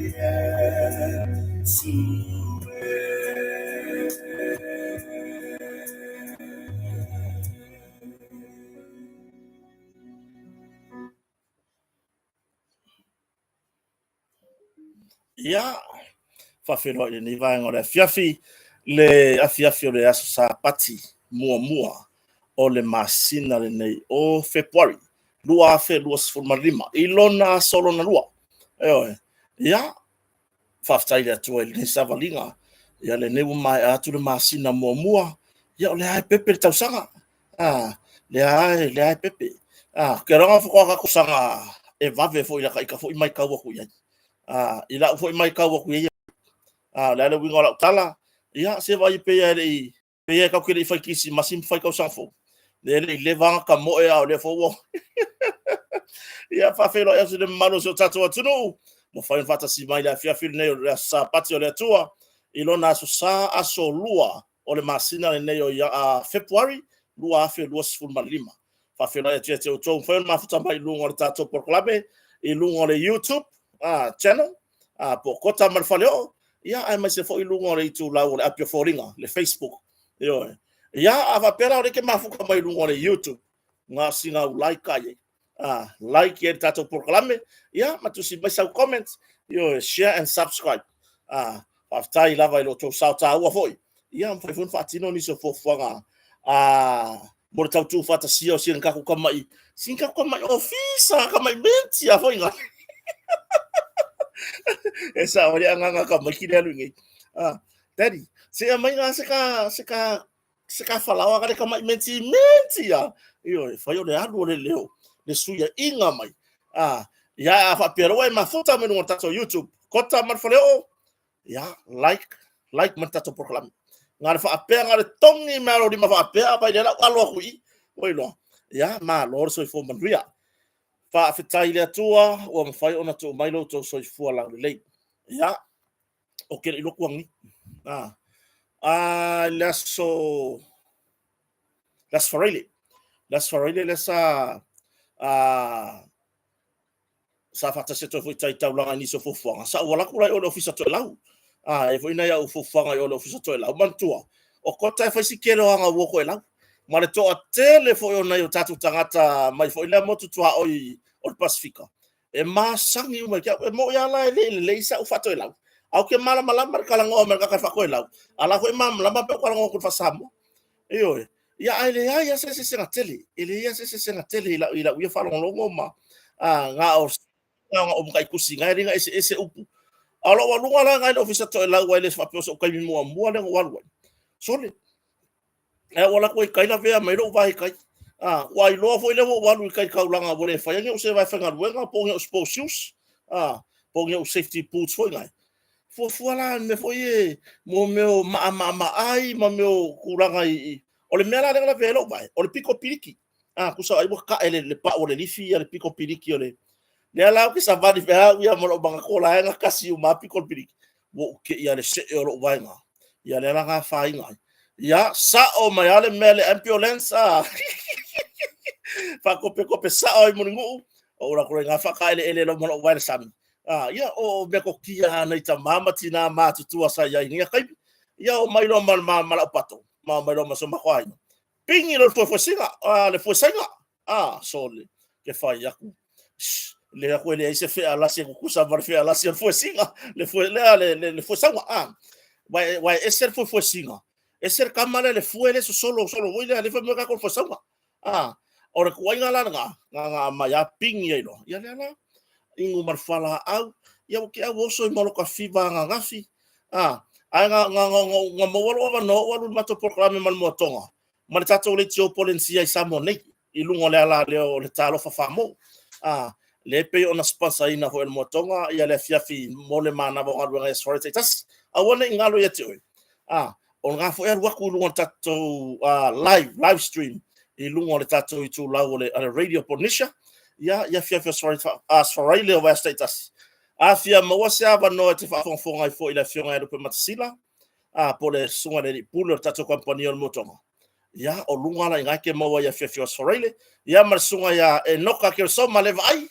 Iesu e. Ia, faafeiloai i lenei vaega o le afiafi, le afiafi o le aso Sapati muamua o le masina lenei o Fepuari 2025 i lona aso lona lua. Ioe. Ia, faafetai i le Atua i lenei savaliga. Ia lenei ua maea atu le masina muamua. Ia o lea lava e pepe le tausaga. A, lea lava e pepe. A, ou te iloa faatoa tatou saga e vave foi i lata ita foi matau atu i ai. A, i lau foi matau atu i ai, a, o le a le uiga o lau tala? Ia, se vaai pei lava e le i, pei lava tatou te le i fai kerisimasi ma fai tausaga fou. Lea e le i leva lava ona tamoe a o lea foi ua. Ia, faafeiloai atu i le mamalu o si o tatou atunuu ua mafai ona faatasi mai i le afiafi lenei o le aso Sapati o le Atua i lona aso Sa, aso 2 o le masina lenei o Fepuari 2025. Faafeiloai atu ia te outou mafai ona mafuta mai i luga o le tatou polokalame i luga o le YouTube channel po o Kota ma le Faleoo, ia aemaise foi i luga o le itulau o le api o foliga, le Facebook. Ioe. Ia, a faapea la o lea e te mafuta mai i luga o le YouTube, na o sina au like ai ai. Like i le tatou polokalame, ia, ma tusi mai sau comment, ioe, share and subscribe. Faafetai lava i lo outou sao taua foi. Ia, mafai foi ona faatino nisi o fuafuaga mo le tautu faatasia o sina tatou tamai, sina tatou tamai ofisa, tamai menti a foi ngā. E sao ai le agaga tamaiti le alu i nei. Daddy, se aumai ngā se ka, se ka, se ka falaoa ka le tamai menti menti a. Ioe, fai o le alu o le leo, le suiaiga mai. Ia, a faapea loa e mafuta mai luga o le tatou YouTube, Kota ma le Faleoo, ia, like, like ma le tatou polokalame. Nga le faapea, nga le tongi mea alo lima faapea, vai le lau alo aku i, ua iloa. Ia, malo le soifua manuia. Faafetai i le Atua, ua mafai ona tuu mai lo outou soifua laulelei. Ia, o ke le iloa kuangi. Le aso, le aso Faraile. Le aso Faraile lea sa, sa faatasi atu ai foi i tai taulaga i nisi o fuafuaga. Sa ou alu atu la i o i le Ofisa Toelau. E i ai foi nai au fuafuaga i o i le Ofisa Toelau. Manatua, o Kota e fai si tele o ana uo toelau. Ma le toatele foi o nai o tatou tagata mai foi lea motu tuaoi o le Pasefika, e masani uma i ke au. E moni lava la e le i lelei sa'u faatoelau, ae ou te malamalama i le talanoa mai o le tagata i le faatoelau, a o la foi e malamalama pe ou talanoa atu i le faa-Samoa. Ioe. Ia, ae leai lava se eseesega tele, e leai lava se eseesega tele i lau, i lau ia faalogologo ma na o na o mataitusi na e le na eseese upu. A o lou aluga la na i le Ofisa Toelau ai le faapea o so'u taimi muamua lea na ou alu ai. Sole, ae ou alu atu ai i tai lavea mai lou vae i tai. Ua iloa foi lea ua ou alu i tai taulaga ua le faia ni ou sevae faigaluega po o ni ou sport shoes, po o ni ou safety boots foi nai. Fuafua la i mea foi e mo mea o maamaamaai ma mea o tulaga i o le mea la lea na lavea ai lou vae, o le pito piliki. Tusa ai ua tae le pau o le lifi ia le pito piliki o le lea la ou te savali pea au ia ma lou manatu o la e gatasi uma lava pito o le piliki. Ua ou te i lava i le see o lou vaega. Ia lea la na afaina ai. Ia, sao mai lava le mea le ambulance a. Faakopekope sao ai Mulinuu. Ou alu atu loa i ina faataeleele loa ma lou vae i le sami. Ia, o metotia a nai tama ma tina matutua sa i ai i ia taimi. Ia, omai loa ma, ma, ma lau pato, ma omai loa ma so matou aiga. Pigi loa le fuefuesina, le fuesaina. Sole, ke fai aku. Shh, le aku e leai se fealasi e kukusa ma le fealasi o le fuesina, le fue, lea, le, le, le fuesauga. Wa e ese le fuefuesina, ese le kama lea le fue le sosolo, solo foi lea, le fai mai kako le fuesauga. O le tuuaiga la lena, na na aumai lava pigi ai loa. Ia lea la, inu ma le fualaau, ia ua te au oso i maloka fiva ananafi. Ae na, na, na, na, na maua lou avanoa ou alu i le matou polokalame ma le Moatoga, ma le tatou leitio Polenisia i Samoa nei, i luga o le ala lea o le Talofa Famo. Lea e pei ona sponsor-ina foi e le Moatoga ia le afiafi mo le manava o galuega i Aso Faraile taitasi. Aua ne i galo ia te oe. O lena foi alu atu i luga o le tatou live, live stream i luga o le tatou itulau o le, o le Radio Polynesia, ia, ia afiafi o Aso Faraile o vaiaso taitasi. A fia maua se avanoa e te faafogafoga ai foi i le Afioga ia Lupematasila, po o le Susuga i le Alii Pule o le tatou kamupani o le Motoga, ia, o luga la i ina e te maua i afiafi o Aso Faraile, ia, ma le Susuga ia Enoka Keresoma le Vaai,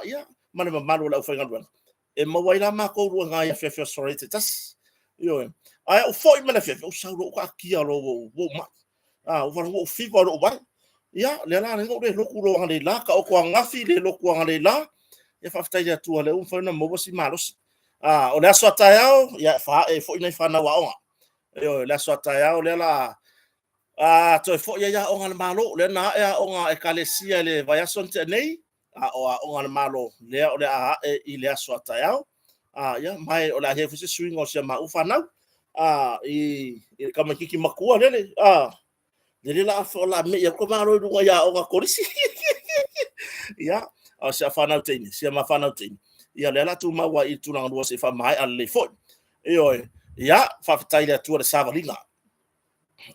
ia, ma le mamalu o le aufaigaluega. E maua ai la makou lua i afiafi o Aso Faraile taitasi. Ioe. Ae ou foi mai le afiafi, ou sau loa ou taatia loa ua ou mai. Ua faalogo ua ou fiva i lou vae. Ia, lea la ala ai ona ou le lotu loa analeila, taoto ananafi, le lotu analeila. Ia faafetai i le Atua o lea ua mafai ona maua si malosi. O le aso a taeao, ia e faaae ai foi nai fanau aoga. Ioe, o le aso a taeao lea o le a toe foi ai aoga a le Malo. Lea na ae aoga a Ekalesia i le vaiaso na tea nei, a o aoga a le Malo lea o le a ae i le aso a taeao. Ia, ma o le a i ai foi se suiga o si a maua fanau i le tamaitiiti matua lele, lele o le a me'i atu tamaloa i luga i aoga a Kolisi. Ia, a o si a fanau teine, si a ma fanau teine, ia lea o le a tumau lava i le tulaga lua se i faamaea lelei foi. Ioe, ia, faafetai i le Atua i le savaliga.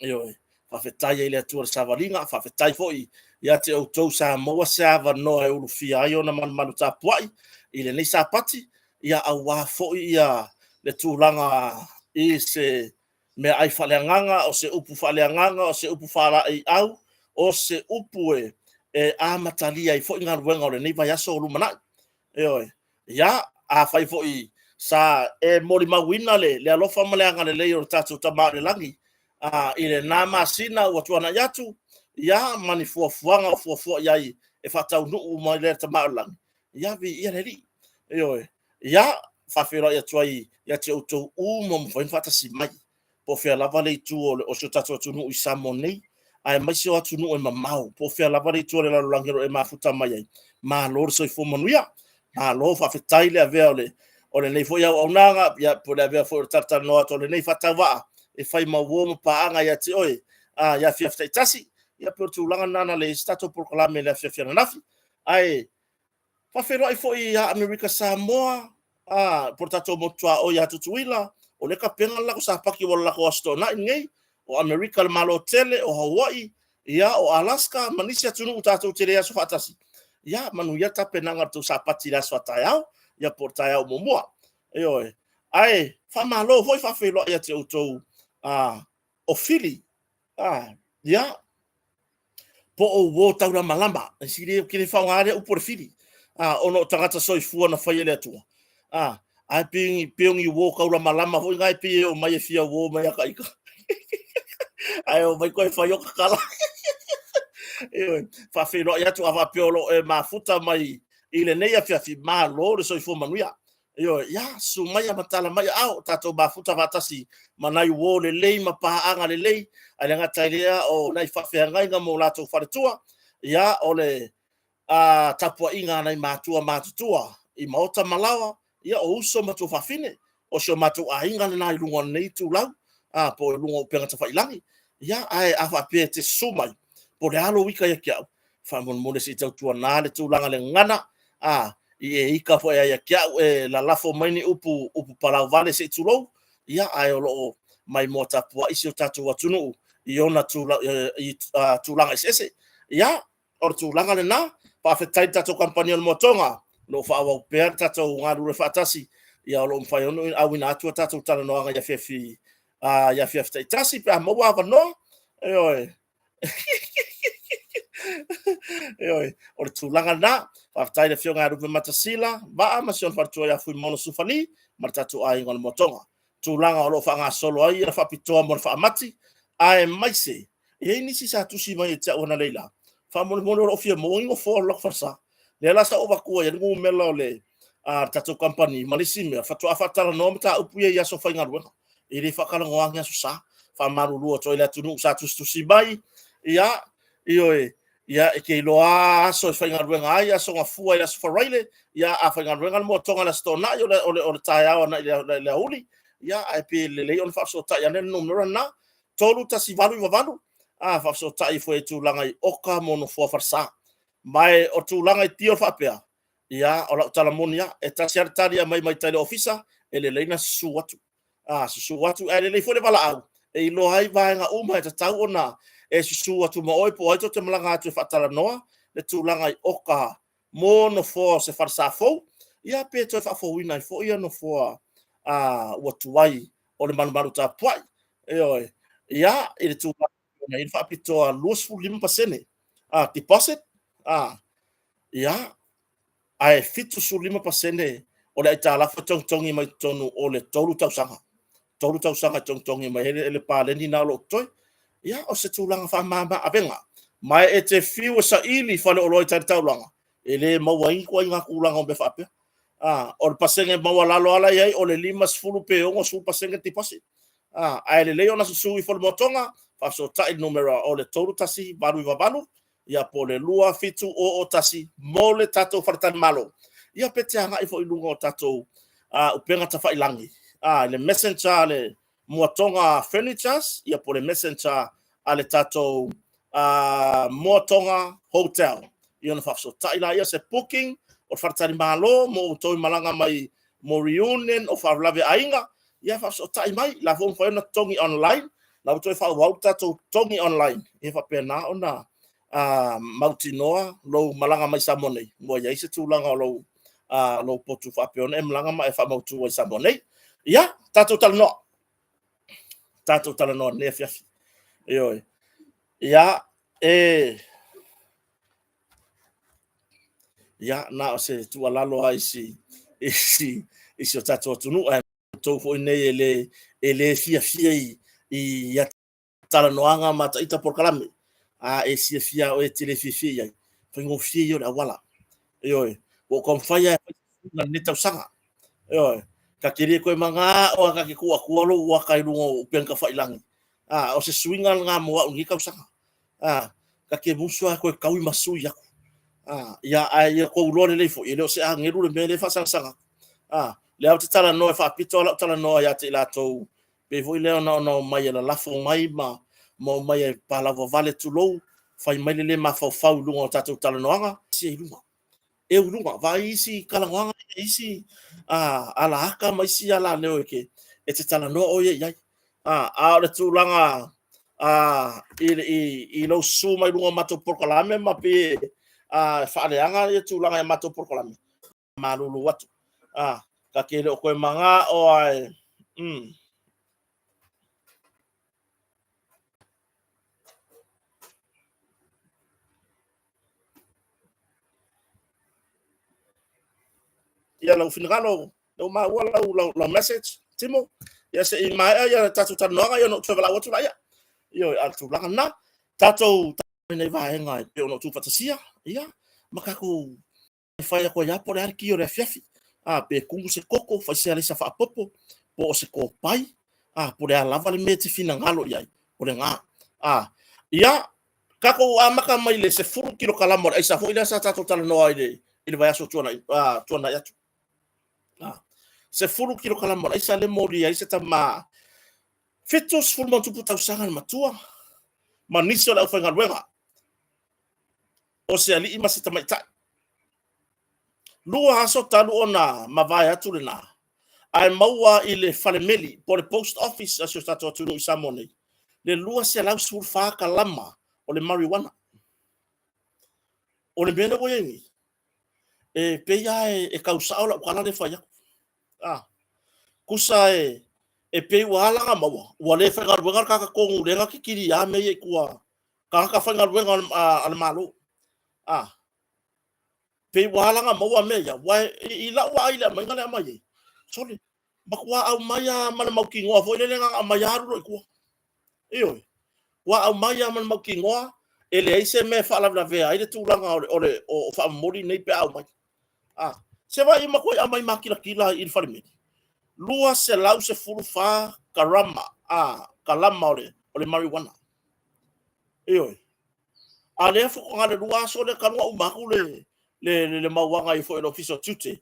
Ioe, faafetai ai i le Atua i le savaliga, faafetai foi ia te outou sa maua se avanoa e ulufia ai ona malumalu tapuai i lenei Sapati, ia aua foi ia le tulaga i se meaai faaleagaga, o se upu faaleagaga, o se upu faalaeiau, o se upu e amatalia ai foi galuega o lenei vaiaso o lumanai. Ioe. Ia, afai foi sa e molimauina le alofa ma le agalelei o le tatou Tama i le lagi i lena masina ua tuanai atu, ia, ma ni fuafuaga o fuafua i ai e faataunuu uma ai lea Tama o le lagi, ia, viia le Alii. Ioe. Ia, faafeiloai atu ai ia te outou uma ua mafai ona faatasi mai, po o fea lava le itu o si o tatou atunuu i Samoa nei, aemaise o atunuu e mamao, po o fea lava le itu o le lalolagi o lo o e mafuta mai ai, malo le soifua manuia. Malo faafetai le avea o lenei foi auaunaga, ia, po o le avea foi o le talatalanoa atu o lenei faatauvaa e fai ma uo ma paaga ia te oe i afiafi taitasi. Ia pei o le tulaga lena na leai ai se tatou polokalame i le afiafi ananafi. Ae faafeiloai foi ia Amerika Samoa, po o le tatou motu tuaoi ia Tutuila, o lea e tapena le latou Sapati ua o le latou Aso Toonai lenei, o Amerika le Malo tele, o Hawaii, ia, o Alaska ma nisi atunuu tatou te le aso faatasi. Ia, manuia le tapenaga o le tou Sapati i le aso a taeao, ia po o le taeao muamua. Ioe. Ae faamalo foi faafeiloai ia te outou o Fili. Ia, po o uo taulamalama. E sili ou te le faaaogaina lea upu o le fili, ona o tagata soifua na faia e le Atua. Ae pei o ni uo taulamalama foi na e pei e omai e fia uo mai ia ita. Ae omai toe fai o tatala. Ioe, faafeiloai atu a faapea o lo o e mafuta mai i lenei afiafi, malo le soifua manuia. Ioe, ia, susu mai a matala mai aao, tatou mafuta faatasi ma nai uo lelei ma paaga lelei, ae le gata i lea o nai faafeagaiga ma o latou faletua, ia, o le tapuaiga a nai matua matutua i maota ma laoa, ia, o uso ma tuafafine, o si o matou aiga lena i luga o lenei itulau, po o luga o upega tafailagi. Ia, ae a faapea e te susu mai, po o le a lou ita ia te au, faamolemole se i tautuana le tulaga le gagana, i e ita foi ia te au e lalafo mai ni upu, upu palauvale se i tulou, ia, ae o lo o maimoa tapuai si o tatou atunuu i ona tulaga eseese. Ia, o le tulaga lena. Faafetai i le tatou kamupani o le Moatoga, o lo o faaauau pea le tatou galulue faatasi, ia o lo o mafai ona auina atu a tatou talanoaga i afiafi, i afiafi taitasi pe a maua avanoa. Ioe. Ioe, o le tulaga lena. Faafetai i le Afioga ia Lupe Matasila Vaa ma si ona faletua ia Fuimaono Sufali ma le tatou aiga o le Moatoga. Tulaga o lo o faagasolo ai ia faapitoa mo le faamati, aemaise e i ai nisi sa tusi mai ia te au analeila, faamolemole o lo o fia maua ni nofoa o le latou falesa. Lea la sa ou avatua i ai le numera o le tatou kamupani ma le isi mea, faatoa faatalanoa mataupu ia i aso faigaluega. E le faatalanoa ni aso Sa. Faamalulu atu ai i le atunuu sa tusitusi mai, ia, ioe, ia, e te iloa lava aso e faigaluega ai, aso Gafua i le aso Faraile, ia, a faigaluega le Moatoga i le Aso Toonai, o le taeao agai i le aoauli, ia, ae pei e lelei ona faafesootai ane le numera lena, 31898, faafesootai ifo i tulaga i oka mo nofoa falesa. Ma o tulaga i deal faapea, ia, o lau tala moni lava, e tasi lava le tali e aumai mai tai i le ofisa, e lelei ona susu atu. Susu atu, ae lelei foi le valaau, e iloa ai vaega uma e tatau ona e susu atu ma oe, po o ai tou te malaga atu e faatalanoa le tulaga i oka mo nofoa o se falesa fou, ia pe toe faafouina ai foi ia nofoa ua tuai o le malumalu tapuai. Ioe. Ia, i le tulaga i le faapitoa 25% deposit, ia, ae 75% O le aitalafu e togitogi mai totonu o le 3 tausaga. 3 tausaga e togitogi mai ai le paleni na o lo o totoe. Ia, o se tulaga faamama avega. Ma e te fiu e saili faleoloa i tai taulaga, e le maua ai ni ituaiga tulaga o mea faapea. O le pasene maualalo lava la e i ai, o le 50 pe 60% deposit. Ae lelei ona susu ifo le Moatoga, faafesootai i le numera o le 3188, ia po o le 2701 mo le tatou faletalimalo. Ia pe te agai foi i luga o tatou upega tafailagi, i le messenger a le Moatoga Furnitures, ia po o le messenger a le tatou Moatoga Hotel. Ia ona faafesootai laia se booking o le faletalimalo mo outou i malaga mai mo reunion o faalavelave aiga, ia faafesootai mai. O la foi ua mafai ona totogi online, la ua toe faaauau le tatou totogi online, ia faapena ona mautinoa lou malaga mai Samoa nei, ua i ai se tulaga o lou potu faapea ona e malaga ma e faamautu ai i Samoa nei. Ia, tatou talanoa. Tatou talanoa i lenei afiafi. Ioe. Ia, e... Ia, na o se tuualalo lava i si o tatou atunuu, ae outou foi nei e le fiafia i ia talanoaga ma ita polokalame. A e silafia oe e te le fiafia i ai, faigofie ia o le auala. Ioe, ua ou taumafai lava e fai lenei tausaga. Ioe, ta te le toe manao lava ta te tuu atua lou ata i luga o upega tafailagi. A, o se suiga lena mo au i lenei tausaga. A, ta te musu lava toe taui ma sui atu. A, ia, ae ia outou iloa lelei foi, e le o se agelu le mea lea e faasagasaga atu. A, lea ou te talanoa e faapito lau talanoa ia te i latou, pei foi lea ona omai e lalafo mai ma omai e palauvavale tulou, fai mai le le mafaufau i luga o tatou talanoaga. I luga, eu i luga, vaai isi talanoaga, isi alaata ma isi alaleo e te talanoa oe i ai. A o le tulaga i lou susu mai luga o matou polokalame ma pei e faaleaga ia tulaga i matou polokalame, malulu atu. Ta te le o toe manao lava e... Ia lou finagalo, ua maua lau message, Timo. Ia se i maea ia le tatou talanoaga ia ona ou toe valaau atu laia. Ioe, a o le tulaga lena. Tatou nei vaega e pei ona ou tuufaatasia, ia, ma tatou fai atu ai lava po o le a le ki o le afiafi. A, pe tumu se koko, fai se alaisa faaopoopo, po o se kopai, a, po o le a lava le mea e te finagalo i ai, o lena. A, ia, tatou amata mai le 10 kilokalama o le aisa foi lea sa tatou talanoa ai i le vaiaso tuanai, tuanai atu. A, 10 kilokalama o le aisa lea molia ai se tama 70 ma tupu tausaga le matua ma nisi o le aufaigaluega o se alii ma se tamaitai. 2 aso talu ona mavae atu lena, ae maua i le falemeli po o le post office a si o tatou atunuu i Samoa nei, le 214 kalama o le marijuana. O le mea lea ua i ai nei, e pei lava e tau sao lau tala lea e fai atu. Tusa e pei ua ala ona maua, ua le faigaluega le tagata tonu lea na te kilia mea ia i tua, tagata faigaluega a le Malo. Pei ua ala ona maua mea ia, aua i lau vaai i le aumaiga lea e aumai ai, sole, matua aumai lava ma le mautinoa foi lele na ona aumai lava alu loa i tua. Ioe, ua aumai lava ma le mautinoa e leai se mea e faalavelavea ai le tulaga o faamomoli nei pe a aumai. Se vaai e matuai aumai makilatila i le falemeli. 214 karama, kalama o le marijuana. Ioe. A lea faatoa le 2 aso lea talu ona uma atu le mauaga ai foi o le Ofisa o Tiute,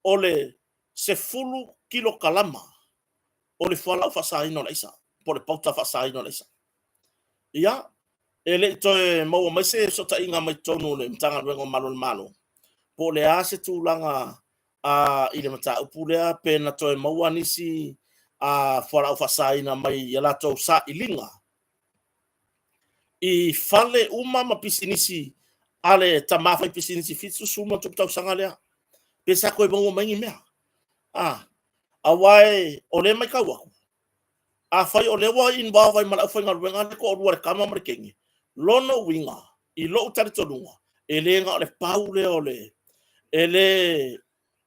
o le 10 kilokalama o le fualaau faasaina o le aisa, po o le pauta faasaina o le aisa. Ia, e le i toe maua mai se fesootaiga mai totonu o le Matagaluega o Malu o le Malo, po o le a se tulaga i le mataupu lea, pe na toe maua nisi fualaau faasaina mai ia latou sailiga i fale uma ma pisinisi a le tama faipisinisi 70+ tausaga lea, pe sa toe maua mai ni mea. Aua o lea e matau atu, afai o lea ua involve ai ma le aufaigaluega le toalua, le tama ma le teine, lona uiga i lou talitonuga, e le na o le pau lea o le, e le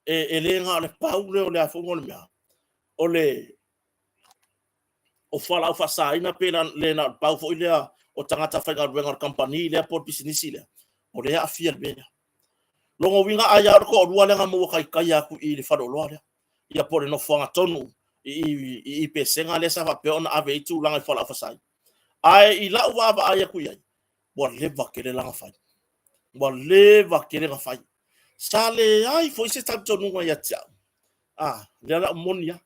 E, e le na o le pau lea o le a foi o le mea, o le o fualaau faasaina pe le na o le pau foi lea o tagata faigaluega o le kamupani lea po o le pisinisi lea, o lea e aafia le mea lea. Lona uiga ai lava o le toalua lea na maua taitaia atu i le faleoloa lea, ia po o le nofoaga tonu i i Pesega lea sa faapea ona ave ai tulaga i fualaau faasaina. Ae i lau vaavaai atu i ai, ua leva tele lana fai. Ua leva tele na fai. Sa leai foi se talitonuga ia te au. Ah, lea la moni lava.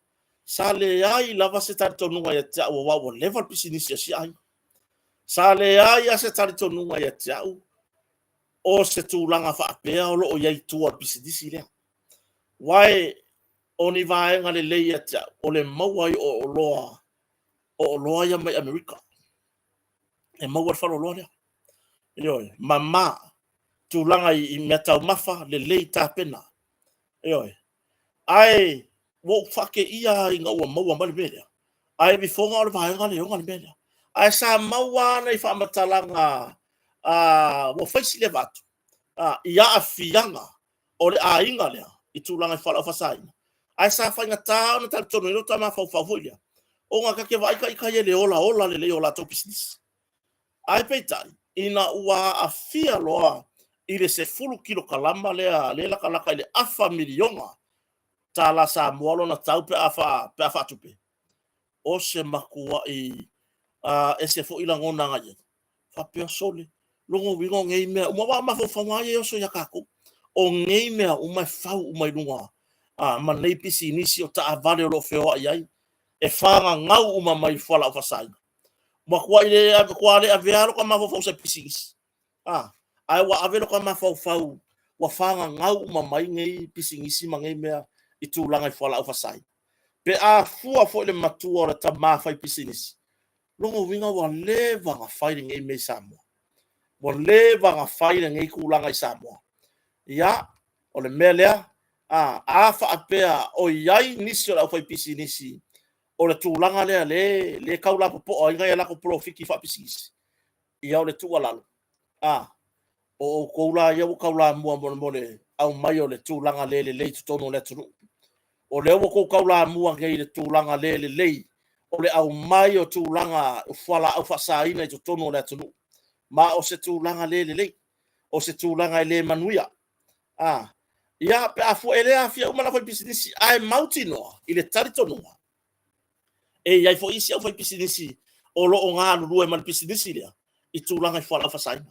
Sa leai lava se talitonuga ia te au aua ua leva le pisinisi a si aiga. Sa leai lava se talitonuga ia te au o se tulaga faapea o lo o i ai i tua o le pisinisi lea. Aua o ni vaega lelei ia te au, o le maua ai o oloa, o oloa ia mai Amerika. E maua i le faleoloa lea. Ioe, mama, tulaga i mea taumafa, lelei tapena. Ioe. Ae ua ou faateia ina ua maua mai le mea lea. Ae ifoga o le vaega lea e ona le mea lea. Ae sa maua lava nai faamatalaga ua fai si leva atu i aafiaga o le aiga lea i tulaga i fualaau faasaina. Ae sa faigata ona talitonu ai lo ta mafaufau foi lea, ona ta te vaai ita ia i le olaola lelei o latou pisinisi. Ae peitai, ina ua aafia loa i le 10 kilokalama lea lea e latalata i le afa miliona tala Samoa lona tau pe a pe a faatupe, o se matuai ese foi lagona na i ai. Faapea, sole, lona uiga o nei mea uma, aua o mafaufauga lava ia e oso ia tatou, o nei mea uma e fau uma i luga ma nei pisinisi o taavale o lo o feoai ai, e fagagau uma mai fualaau faasaina. Ua matua le avea lota mafaufau i se pisinisi, ae ua ave lota mafaufau ua fagagau uma mai nei pisinisi ma nei mea i tulaga i fualaau faasaina. Pe a fua foi le matua o le tama fai pisinisi, lona uiga ua leva ona fai lenei mea i Samoa. Ua leva ona fai lenei tulaga i Samoa. Ia, o le mea lea, a faapea o i ai nisi o le aufaipisinisi o le tulaga lea lea e tau lapopoa ai nai a latou polofiti faapisinisi, ia o le tuualalo, o outou la ia ua taulamua mo le aumai o le tulaga le lelei i totonu o le atunuu. O lea ua outou taulamua nei i le tulaga le lelei o le aumai o tulaga o fualaau faasaina i totonu o le atunuu. Ma o se tulaga le lelei, o se tulaga e le manuia. Ia, pe a fua, e le aafia uma le aufaipisinisi, ae mautinoa i le talitonuga, e i ai foi isi aufaipisinisi o lo o galulue ma le pisinisi lea i tulaga i fualaau faasaina.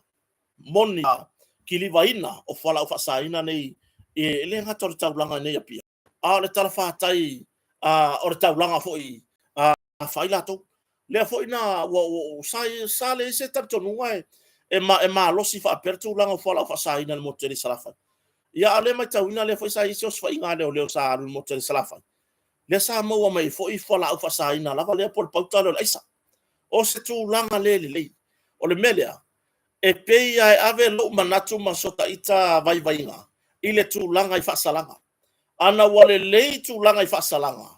Moni kilivaina o fualaau faasaina nei, e le gata o le taulaga nei i Apia, a o le talafatai o le taulaga foi fai latou. Lea foi na ua ua sa sa leai se talitonuga e e malosi faapea le tulaga o fualaau faasaina i le motu tele i Salafai. Ia a o lea e matauina lea foi sa i ai se osofaiga a leoleo sa alu i le motu tele i Salafai, lea sa maua mai ai foi fualaau faasaina lava lea po o le pauta lea o le aisa. O se tulaga le lelei. O le mea lea, e pei lava e ave lou manatu ma sota ita vaivaiga i le tulaga i faasalaga. Ana ua lelei tulaga i faasalaga,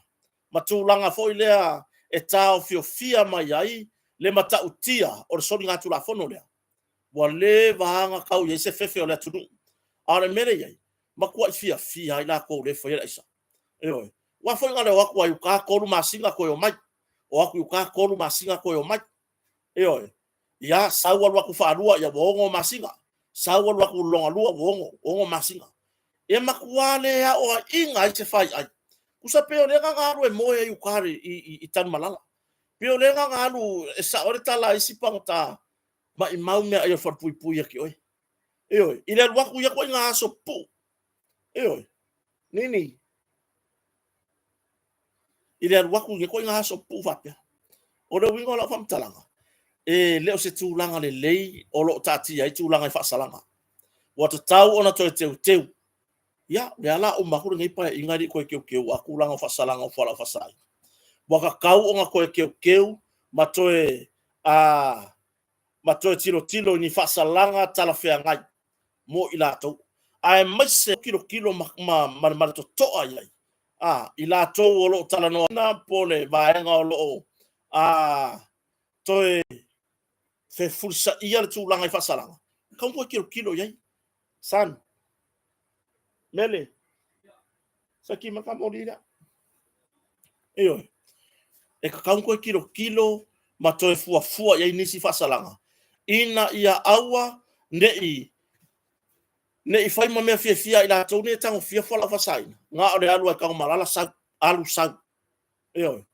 ma tulaga foi lea e taofiofia mai ai le matautia o le soligatulafono lea, ua leva lava ona tau i ai se fefe o le atunuu. A o le mea lea e i ai, matuai fiafia ai latou lea e faia le aisa. Ioe. Aua foi na o le o atu lava i uta 3 masina toe omai, o atu i uta 3 masina toe omai. Ioe. Ia, sau alu atu faalua, ia ua 6 masina. Sau alu atu lona lua, ua 6 masina. E matua le aoaiga ai se faiai. Tusa pei o lea na ona alu e moe ai i uta i Tanumalala. Pei o lea na ona alu e sao ai le tala a isi pagota, maimau meaai o le falepuipui ia te oe. Ioe, i le alu atu i ia ituaiga aso pupuu. Ioe, nini. I le alu atu i ia ituaiga aso pupuu faapea. O le uiga o lau faamatalaga, e le o se tulaga lelei o lo o taatia ai tulaga i faasalaga. Ua tatau ona toe teuteu. Ia, o lea la a uma atu lenei Paeaiga e le i toe teuteu lava tulaga o faasalaga o fualaau faasaina. Ua tatau ona toe teuteu ma toe ma toe tilotilo i ni faasalaga talafeagai mo i latou, aemaise tilotilo ma le totoa i ai i latou o lo o talanoaina po o le vaega o lo o toe fefulisaia le tulaga i faasalaga, e tatau ona toe tilotilo i ai. Son, Mele. Saki ma ka moli lea. Ioe. E tatau ona toe tilotilo ma toe fuafua i ai nisi faasalaga ina ia aua ne i ne i fai ma mea fiafia ai latou nei e tagofia fualaau faasaina, na o le alu lava i Tanumalala sau, alu sau. Ioe.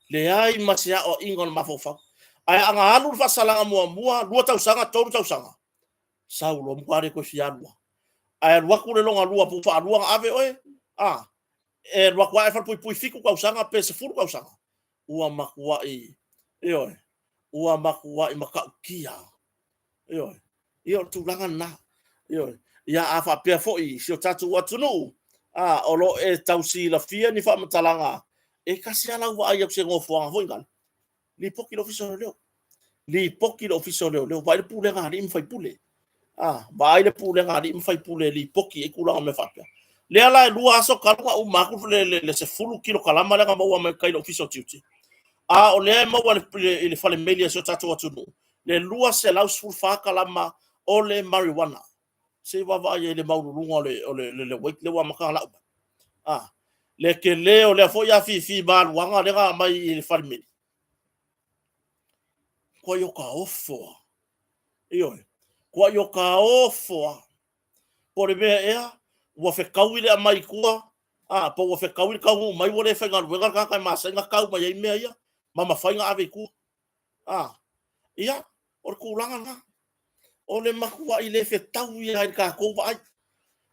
Leai ma se aoaiga o le mafaufau. Ae a na alu le faasalaga muamua, 2 tausaga, 3 tausaga, sau loa, matua le toe fia alu lava. Ae alu atu le lona lua po ua faalua ona ave oe, a, e alu atu lava e falepuipui 7 tausaga pe 10 tausaga, ua matuai, ioe, ua matuai matautia. Ioe. Ia o le tulaga lena. Ioe. Ia a faapea foi si o tatou atunuu, a, o lo o e tau silafia ni faamatalaga, e tasi lava lau vaai atu i se nofoaga foi lale, lipoti i le Ofisa o Leoleo. Lipoti i le Ofisa o Leoleo, vaai le pulega a alii ma faipule. A, vaai le pulega a alii ma faipule e lipoti i ai tulaga o mea faapea. Lea la e 2 aso talu ona uma atu le 10 kilokalama lea na maua mai tai i le Ofisa o Tiute, a o lea e maua i le fale meli a si o tatou atunuu le 214 kalama o le marijuana. Se i vaavaai i le maualuluga o le weight lea ua amata ona lau mai. A, le tele o lea foi afifi maluaga lea na aumai i le fale meli. Matuai o ta ofo lava. Ioe. Matuai o ta ofo lava. Po o le mea ea, ua fetaui le aumai i tua, a, po ua fetaui le taunuu mai ua le faigaluega le tagata e masani ona tau mai ai mea ia, ma mafai ona ave i tua. A, ia, o le tulaga lena. O le matuai le fetaui lava i le tatou vaai.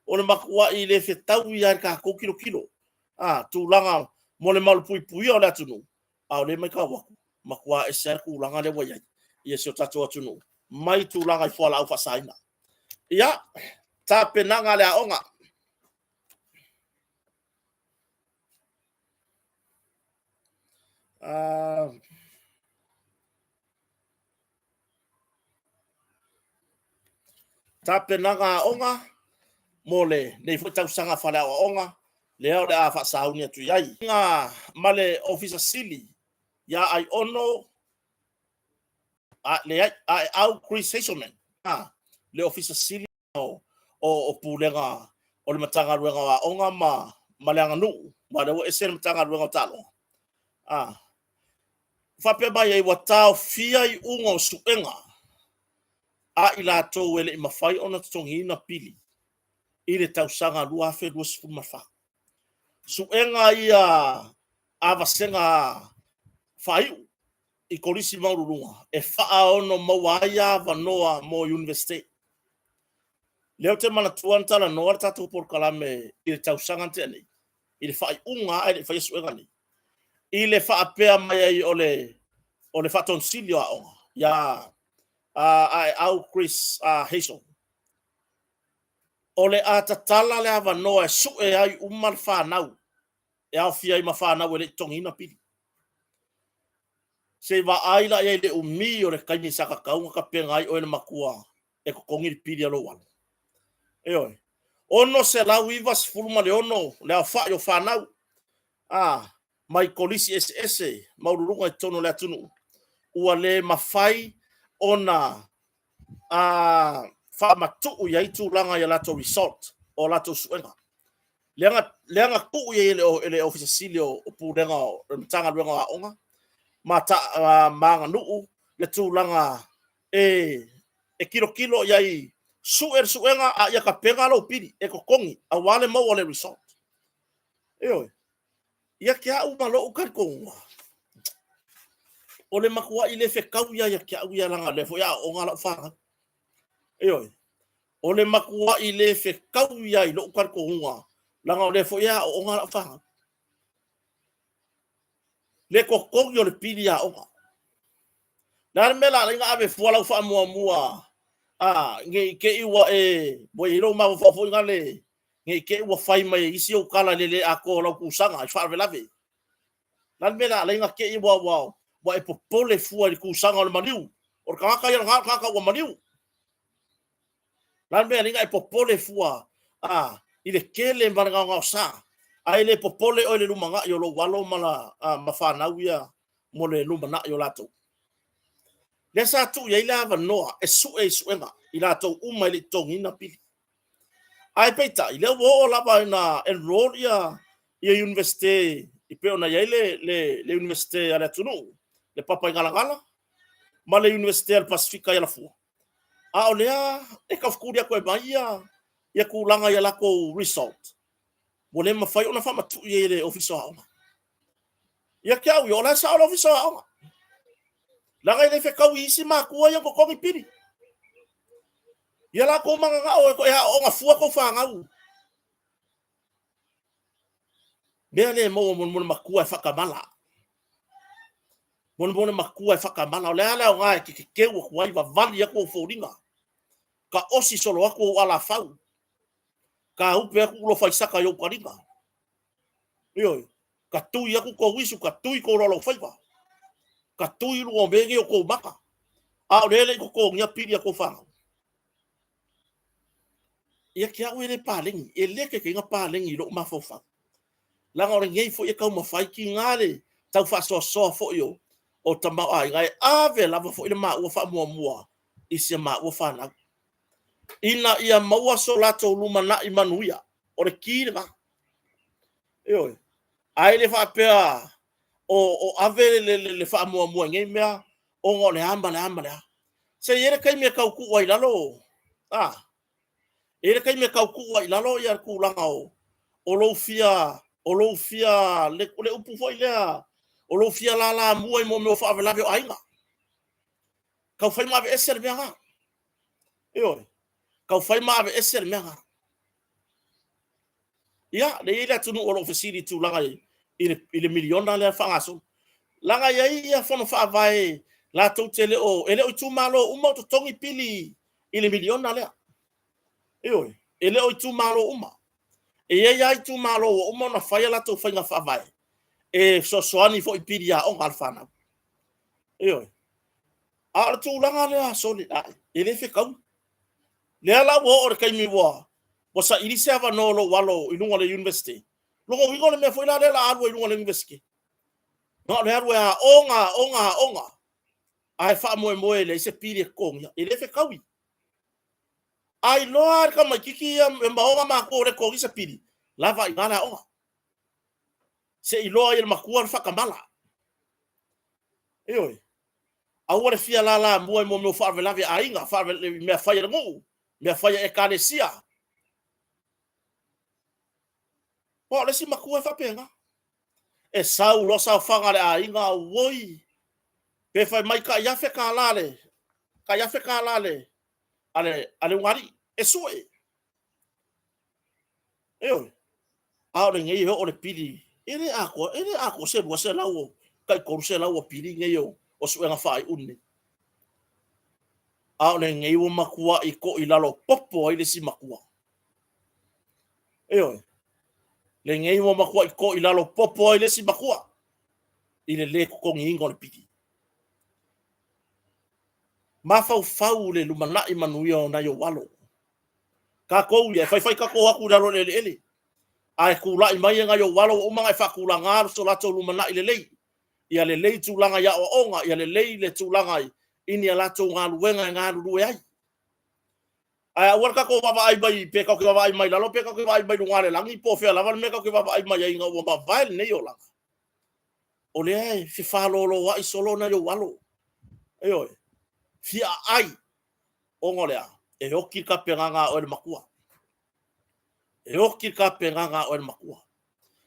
O le matuai le fetaui lava i le tatou tilotilo. A, tulaga mo le malupuipuia o le atunuu, a o lea e matau atu, matua ese lava le tulaga lea ua i ai i si o tatou atunuu mai tulaga i fualaau faasaina. Ia, tapenaga a le aoga. Tapenaga aoga mo lenei foi tausaga faaleaoaoga lea o le a faasauni atu i ai ma le Ofisa Sili ia Aiono, leai, Aeau Chris Hazelman, le Ofisa Sili o Pulega o le Matagaluega o Aoga ma le Aganuu, ma o lea ua ese le Matagaluega o Taaloga. Faapea mai ai, ua taofia iuga o suega a i latou e le i mafai ona totogiina pili i le tausaga 2024. Suega ia a vasega faaiu i kolisi maualuluga e faaono maua ai avanoa mo Iunivesite. Lea ou te manatua na talanoa le tatou polokalame i le tausaga na tea nei, i le faaiuga ae le i faia suega nei, i le faapea mai ai o le Faatonu Sili o Aoga ia Aeau Chris Hazel, o le a tatala le avanoa e sue ai uma le fanau e aofia ai ma fanau e le i totogiina pili. Se i vaai la i ai i le umi o le taimi sa tatau ona tapena ai oe le matua e totogi le pili a lou alo. Ioe. 696 le aofai o fanau a mai kolisi eseese maualuluga i totonu o le atunuu ua le mafai ona faamatuu i ai tulaga i a latou result o latou suega. Lea na tuu i ai e le Ofisa Sili o Pulega o le Matagaluega o Aoga ma Aganuu le tulaga e tilotilo i ai, sue le suega a ia tapena lou pili e totogi aua le maua o le result. Ioe. Ia te au ma lou talitonuga, o le matuai le fetaui lava ia te au ia, leaga o lea foi e aooga lau fanau. Ioe. O le matuai le fetaui lava i lou talitonuga, leaga o lea foi e aooga lau fanau. Le totogi o le pili aoga. Le a le mea o le a ala ai ona ave fua lau faamuamua ne i te i ua e, ua i ai lou mafaufau foi lale, ne i te i ua fai mai e isi ou tala i le le atoa o lau kusaga i faalavelave. Le a le mea o le a ala ai ona te i ua e popole fua i le kusaga o le maliu? O le tagata ia lena o le tagata ua maliu. Le a le mea e ala ai ona e popole fua i le tele ma le gaogaosa, ae le popole oe i le lumanai o lou alo ma fanau ia mo le lumanai o latou? Lea sa tuu i ai le avanoa e sue i suega i latou uma e le i totogiina pili. Ae peitai, lea ua oo lava ina enroll ia ia Iunivesite e pei ona i ai le, le, le Iunivesite a le atunuu, le Papaigalagala, ma le Iunivesite a le Pasefika i Alafua. A o lea e taufetuli atu e aumai ia, ia tulaga i a latou result, ua le mafai ona faamatui ai e le Ofisa o Aoga. Ia te au ia, o la e sao le Ofisa o Aoga. Leaga e le fetaui i isi matua ia na totogi pili. Ia latou mananao e aooga fua tou fanau. Mea lea e maua mo le matua e faatamala. Mo le matua e faatamala. O le a le aoga e te teteu atu ai, vavali atu ou foliga. Taosi solo atu ou alafau. Taupe atu ulofaisaka i ou taliga. Ioe. Tatui atu tou isu, tatui tou laulaufaiva. Tatui luga o mea nei o tou maka. A o lea e le i totogia pili a tou fanau. Ia te au e le paleni, e le taitai ona paleni i lou mafaufau. Leaga o lenei foi e taumafai tiga le tau faasoasoa foi o, o tamaoaiga e ave lava foi le maua faamuamua i si a maua fanau. Ina ia maua so latou lumanai manuia. O le ki lena. Ioe. Ae le faapea o, o ave le, le, le faamuamua i nei mea ona o le a ma le a ma le a. Se i ai le taimi e tau tuu ai i lalo, a, e i ai le taimi e tau tuu ai i lalo ia le tulaga o, o lou fia, o lou fia, le, le upu foi lea, o lou fia lalamua i mea o faalavelave o aiga. Tau fai ma aveese le mea lena. Ioe. Tau fai ma aveese le mea lena. Ia, lea e i ai le atunuu o lo o fesili i tulaga i, i, le, i le miliona lea faagasolo. Leaga e i ai ia fono faavae latou te le o, e le o itumalo uma o totogi pili i le miliona lea. Ioe, e le o itumalo uma. E i ai lava itumalo ua uma ona fai a latou faiga faavae e fesoasoani foi i pili aoga a le fanau. Ioe. A o le tulaga lea, sole, e le fetaui. Lea la ua oo i le taimi ua ua saili se avanoa o lou alo i luga o le University. Lona uiga o le mea foi la lea o le a alu ai i luga o le University. Na o le alu e aoga, aoga, aoga, ae faamoemoe e leai se pili e totogia. E le fetaui. A iloa lava e le tamaitiiti ia e maoga matua ua le totogia se pili, lava ai i ina le aoga. Se i iloa ai e le matua le faatamala. Ioe. Aua le fia lalamua i mea o faalavelave a aiga, mea fai a le nuu, mea fai a ekalesia. Aua o le isi matua e faapena. E sau loa saofaga a le aiga, auoi, pe fai mai tai $1,000 le, tai $1,000 le, a le, a le ulugalii, e sue. Ioe. A o lenei e oo le pili, e le atoa, e le atoa se 200 o tai 300 o pili nei o, o suega faaiu nei. A o lenei ua matuai toilalo popo ai le isi matua. Ioe. Lenei ua matuai toilalo popo ai le isi matua i le lē totogiina o le pili. Mafaufau le lumanai manuia o nai ou alo. Tatou ia, e faifai tatou atu i lalo o le eleele, ae tulai mai e nai ou alo ua uma ona e faatulagā so latou lumanai lelei, ia lelei tulaga i aoaoga, ia lelei le tulaga i ni a latou galuega e galulue ai. Ae aua le tatou vaavaai mai, pe tatou te vaavaai mai lalo pe tatou te vaai mai luga o le lagi, po o fea lava le mea tatou te vaavaai mai ai ina ua mavae lenei olaga. O lea e fefaloloai solo nai ou alo. Ioe, fia aai ona o le a? E oti le tapenaga a oe le matua. E oti le tapenaga a oe le matua.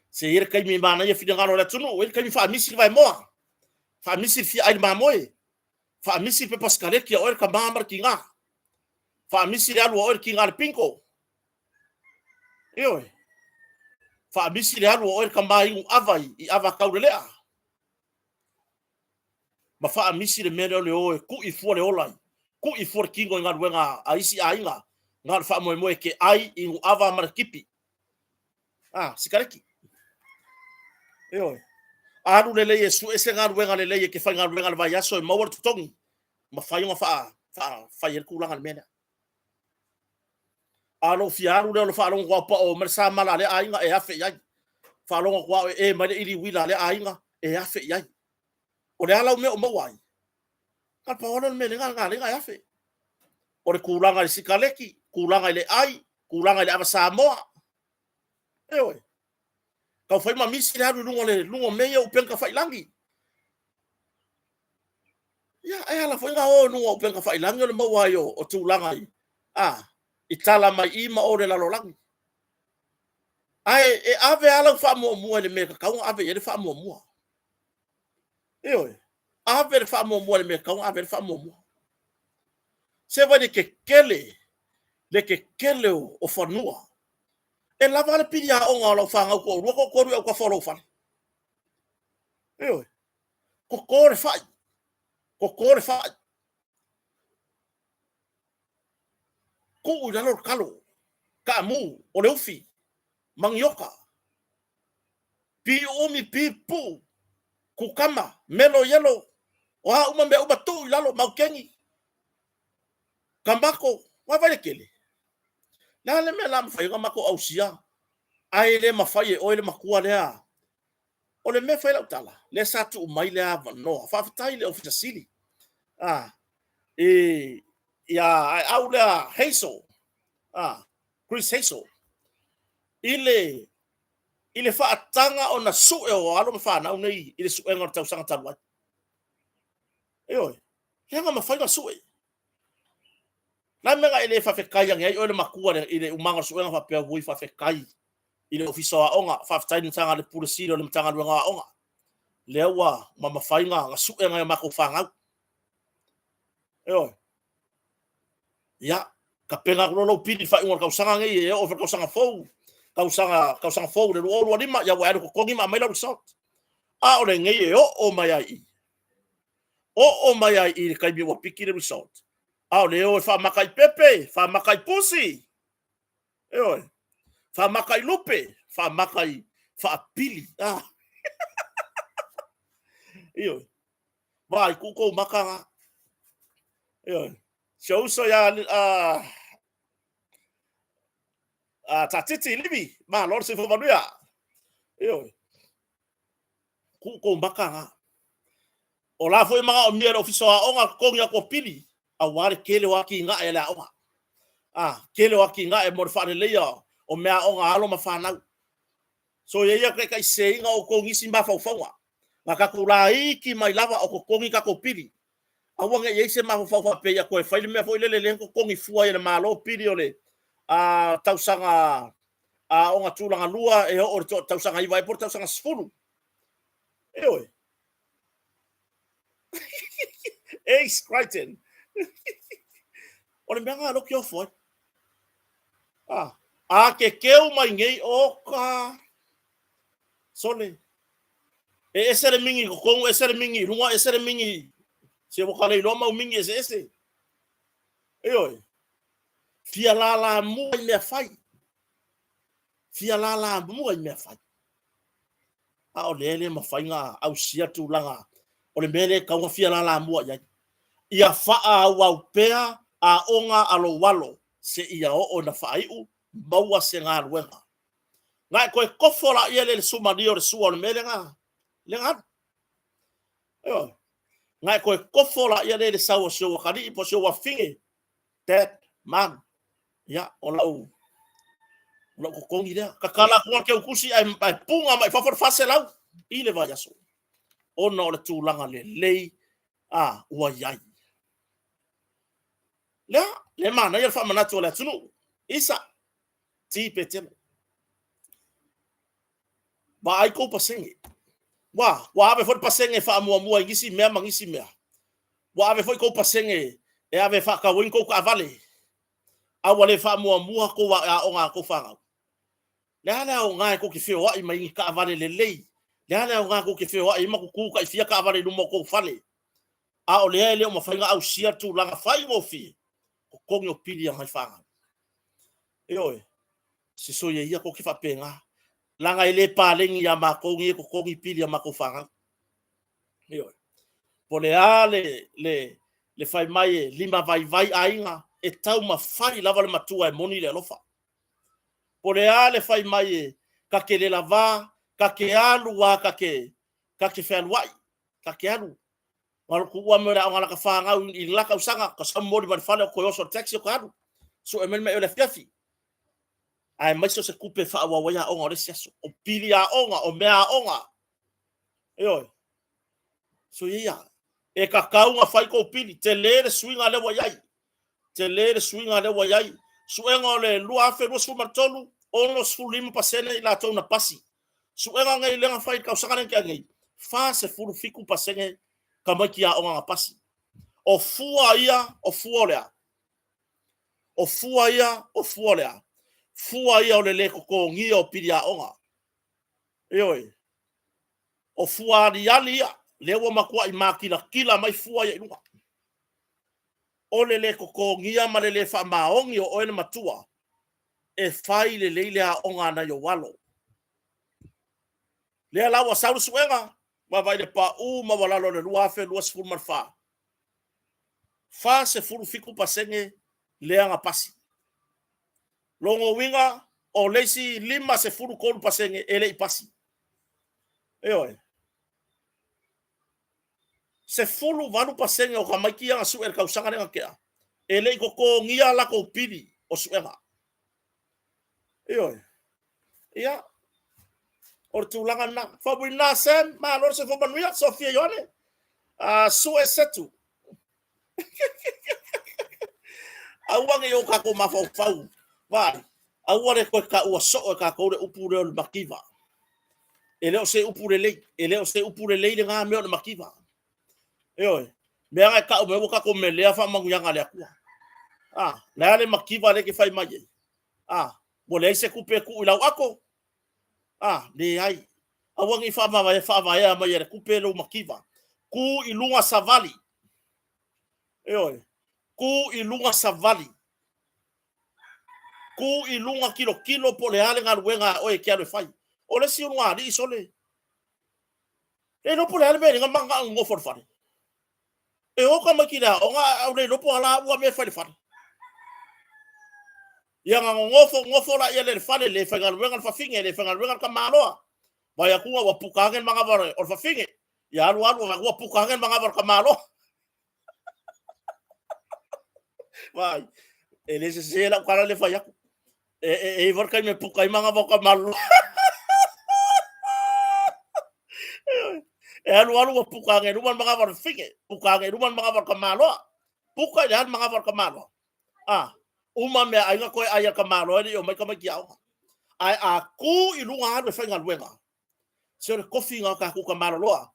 Se i ai le taimi e manaia finagalo o le atunuu, e i ai le taimi faamisi le vaemoa, faamisi le fia ai le mamoe, faamisi le pepa sikaleti a oe le tama ma le tiga, faamisi le alu a oe le tiga i le bingo. Ioe. Faamisi le alu a oe le tama inu ava i ava taulelea. Ma faamisi le mea lea o le o e tui fua le ola, tui fua le tino i galuega a isi aiga, na o le faamoemoe e te ai, inu ava ma le tipi. Ah, sikareti. Ioe. Alu lelei e sue se galuega lelei e te faigaluega i le vaiaso e maua le totogi, mafai ona faa, faa, fai ai le tulaga i le mea lea. A o lou fia alu lea o le faalogo atu pao mai le samala a lea aiga e afe i ai. Faalogo atu lava e mai le ʻili uila a lea aiga e afe i ai. O le a lau mea o maua ai? Na o le pau lava lea o le mea lea na ala ai ona e afe. O le tulaga i le sikaleki, tulaga i le ai, tulaga i le ava Samoa. Ioe. Tau fai ma misi le alu i luga o le luga o mea ia o upega tafailagi. Ia, e ala foi na o i luga o upega tafailagi o le maua ai o tulaga i, a, i tala mai i ma o le lalolagi. Ae e ave lava lau faamuamua i le mea e tatau ona ave i ai le faamuamua. Ioe, ave le faamuamua i le mea e tatau ona ave i ai le faamuamua. Se vaai i le tetele, le tetele o fanua. E lava le pili aoga o lau fanau toalua, toatolu i autafa o lou fale. Ioe, toto le fai, toto le fai. Tuu i lalo le talo, taamu, o le ufi, manioka, pi uumi, pi pupuu, kukama, melo ielo, o a uma mea uma, tuu i lalo, maukeni, tamato, vaai le tele. Le a le mea o le a mafai ai ona matou ausia, ae le mafai e oe le matua lea. O le mea e fai ai lau tala, lea sa tuu mai le avanoa. Faafetai i le Ofisa Sili o Pulega, ia Aeau lea Hazel, Chris Hazel, i le faataga ona sue o alo ma fanau nei i le suega o le tausaga talu ai. Ioe, lea na mafai ona sue. O le a le mea na e le faafetai ane ai oe le matua i le umaga o le suega faapea, ui faafetai i le Ofisa o Aoga, faafetai i le Matagaluega, Pule Sili o le Matagaluega o Aoga, lea ua mafai ona sue nai a matou fanau. Ioe. Ia, tapena atu loa lou pili i le faaiuga o le tausaga nei e oo foi i le tausaga fou, tausaga, tausaga fou le 2025, ia ua e alu e totogi ma aumai lau result. A o lenei e oo mai lava i i, oo mai lava i i le taimi ua piki le result, a o lea e o e faamaka i pepe, faamaka i pusi, ioe, faamaka i lupe, faamaka i faapili. Ah. Ioe. Vaai, tuu tou maka na. Ioe. Si ou uso ia Tatiti Livi, malo le soifua manuia. Ioe. Tuu tou maka na. O la foi e manaomia e le Ofisa o Aoga totogi atu o pili aua le tele o atinae a le aoga. A, tele o atinae mo le faaleleia o meaaoga a alo ma fanau. Soia ia taitaiseseina outou i nisi mafaufauga. Na tatou laiti mai lava o totogi tatou pili. Aua ne i i ai se mafaufau faapea ia toe fai le mea foi lele lea na totogi fua ai e le Malo pili o le tausaga aoga tulaga lua e oo i le tausaga 9 ea po o le tausaga 10. Ioe. Ace Crichton. O le mea lena lea ou te ofo ai. A, a kekeu mai nei, oka, sole, e ese le mingi i totonu, ese le mingi i luga, ese le mingi, se ua ka le iloa mau mingi eseese. Ioe, fia lalamua i mea fai. Fia lalamua i mea fai. A o lea e le mafai ona ausia tulaga o le mea lea e tatau ona fia lalamua i ai. Ia faaauau pea aoga a lou alo seia oo ina faaiu maua se galuega. Na e toe tofo laia lea i le sumalia o le sua o le mea lea na alu. Ioe. Na e toe tofo laia lea i le sau o si ou atalii po o si ou afafine. Dad, Mom, ia, o lau o lau totogi lea. Tatala atu le teutusi ae puna mai fafo le 400 i le vaiaso. Ona o le tulaga lelei a ua i ai. Lea, le manaia le faamanatu o le atunuu. Isa, T Petelo. Vaai kou pasene. Ua, ua ave foi le pasene e faamuamua i nisi mea ma nisi mea. Ua ave foi kou pasene e ave e faatau ai ni kou taavale. A ua le faamuamua tou aoga a tou fanau. Le a le aoga e tou te feoai mai ni taavale lelei? Le a le aoga tou te feoai ai ma tutu tai fia taavale i luma o tou fale? A o lea e le o mafai ona ausia le tulaga faigofie, totogi o pili a nai fanau. Ioe, se soia ia tou te faapena, leaga e le paleni ia matou nei e totogi pili a matou fanau. Ioe. Po o le a le, le, le fai mai e limavaivai aiga, e taumafai lava le matua e moni le alofa. Po o le a le fai mai e ta te le lava, ta te alu lava ta te, ta te fealuai, ta te alu. Na o le tuua mai o le aoga a lata fanau i le la tausaga, ka sau momoli mai le fale, toe oso i le taxi o ka alu. Sue mai le mea o le afiafi. Aemaise o se tupe e faaauau ai aoga o le isi aso. O pili aoga, o mea aoga. Ioe. Soia ia. E tatau ona fai tou pili. Tele le suiga lea ua i ai. Tele le suiga lea ua i ai. Suega o le 2023, 65% i latou na pasi. Suega nei lea na fai i le tausaga lea na tea nei, 47% tamaiti aoga na pasi. O fua ia, o fua o le a? O fua ia, o fua o le a? Fua ia o le lē totogia o pili aoga. Ioe. O fua aliali ia, lea ua matuai matilatila mai fua ia i luga. O le lē totogia ma le lē faamaoni o oe le matua e fai lelei le aoga a nai ou alo. Lea la ua sau le suega, vaavaai i le paū maualalo o le 2024, 47% lea na pasi. Lona uiga, o le isi 53% e le i pasi. Ioe. 18% o tamaiti ia na sue i le tausaga lea na tea, e le i totogia a latou pili o suega. Ioe. Ia, o le tulaga lena. Faumuina Sam, malo le soifua manuia. Sofia Ioane, sue Setu. Aua ne i o tatou mafaufau, vaai, aua le toe taua soo e tatou le upu lea o le mativa. E le o se upu lelei, e le o se upu lelei lena mea o le mativa. Ioe, mea na e tau mai ua tatou melea faamanuiaga a le Atua. A, le a le mativa lea e te fai mai ai? A, ua leai se tupe e tuu i lau ato? A, leai. Aua ne i faavaea, faavaea mai e le tupe lou mativa. Tu i luga savali. Ioe, tu i luga savali. Tu i luga tilotilo po o le a le galuega a oe e te alu e fai. O le isi ulugalii sole, le iloa po o le a le mea e ala ai ona mananao e nonofo i le fale. E o tamaiti i le aoga ae le iloa po o a ua mea e fai i le fale. Ia na nonofo nonofo laia i le fale, le faigaluega le fafine, le faigaluega le tamaloa. Vaai atu ua puka ane le manava o le fafine. Ia alu alu ua puka ane le manava o le tamaloa. Vaai, e le sese lau tala le fai atu. E, e, e i foi le taimi e puka ai manava o tamaloa. E alu alu ua puka ane i luma le manava o le fafine, puka ane i luma le manava o le tamaloa. Puka i le a le manava o le tamaloa? A, uma meaai na toe ai a le tamaloa e le i omai tamaiti aoga. Ae a tu i luga alu e faigaluega, se o le tofi na o tatou tamaloloa.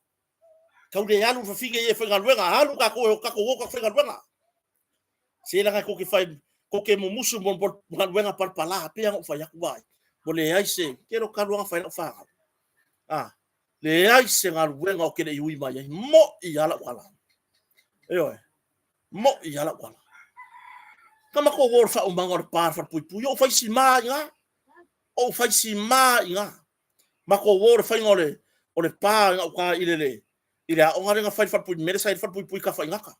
Tau le alu le fafine ia e faigaluega, alu tatou e o tatou o tatou faigaluega. Se leaga tou te fai, tou te mumusu mo galuega palapala, pei ona ou fai atu ai. Ua leai se, ke lo talu lava ona fai lau fanau. A, leai se galuega ou te le i ui mai ai. Mo'i lava lau tala. Ioe, mo'i lava lau tala. Na matou o i le faaumaga o le pa a le falepuipui, ou fai sima i ina. Ou fai sima i ina. Matou o i le faiga o le, o le pa i gauta i le, le, i le aoga lea na fai i le falepuipui, mea lea sa i le falepuipui i Tafaigata.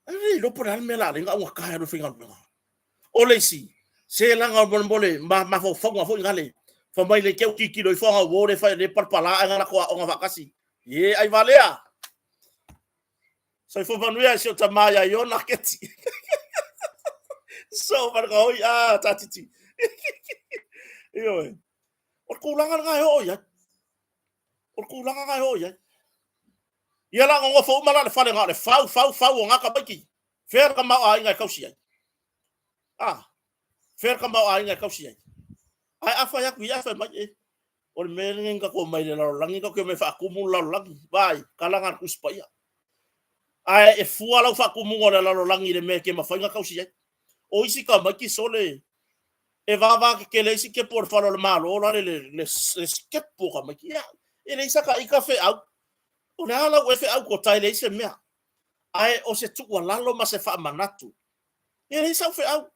E le iloa po o le a le mea o le a ala ai ona augata e alu e faigaluega. O le isi, se leaga mo le mafaufauga foi nale, fai mai le te tilotilo ifo ana uo le fai le palapala ae na latou aoga faatasi. Ie, ai valea. Soifua manuia i si o tama ia Iona Keti. So, maraka hoi, ah, tātiti. Ioe. O le tulaga lena e oo i ai. O le tulaga lena e oo i ai. Ia la nonofo uma la le fale na o le fau, fau, fau o ngā tamaiti. Fea le tamaoaiga e tausi ai? Ah, fea le tamaoaiga e tausi ai? Ae a fai atu ia, fai mai, e, o le mea lenei na tatou omai i le lalolagi, tatou te omai e faatumu le lalolagi. Vaai, tala na a le Tusi Paia. Ae e fua lau faatumuga o le lalolagi i le mea e te mafai ona tausi ai. O isi tamaiti sole, e vava tetele ai sikepu o le fale o le Malo la le, le, le, le sikepu o tamaiti. Ia, e leai sa ta ita feau. O le a lau ea feau kota e leai se mea. Ae o se tuualalo ma se faamanatu. E leai sau feau.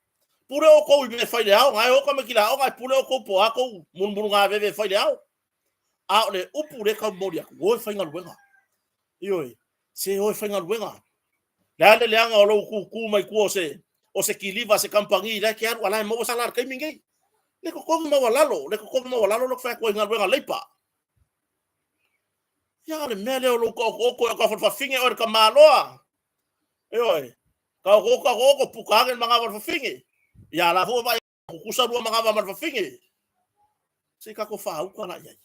Pule outou i mea e fai i le ao, na e o tamaiti i le aoga, ae pule outou po o a tou mulumulugaveve e fai i le ao. A o le upu lea e tau momoli atu, o e faigaluega. Ioe, se o e faigaluega. Le a le leaga o lou tūtū mai tua o se, o se kiliva, se kamupani, la e te alu, a la e maua sala i le taimi nei. Le totogi maualalo, le totogi maualalo lea ou te fai atu ai i galuega leipa. Ia, o le mea lea o lou taotooto e autafa o le fafine oe le tamaloa. Ioe, taotooto, taotooto, puka ane le manava o le fafine. Ia la foi vaai kukusa lua manava ma le fafine. Se i tatou faauka la i ai.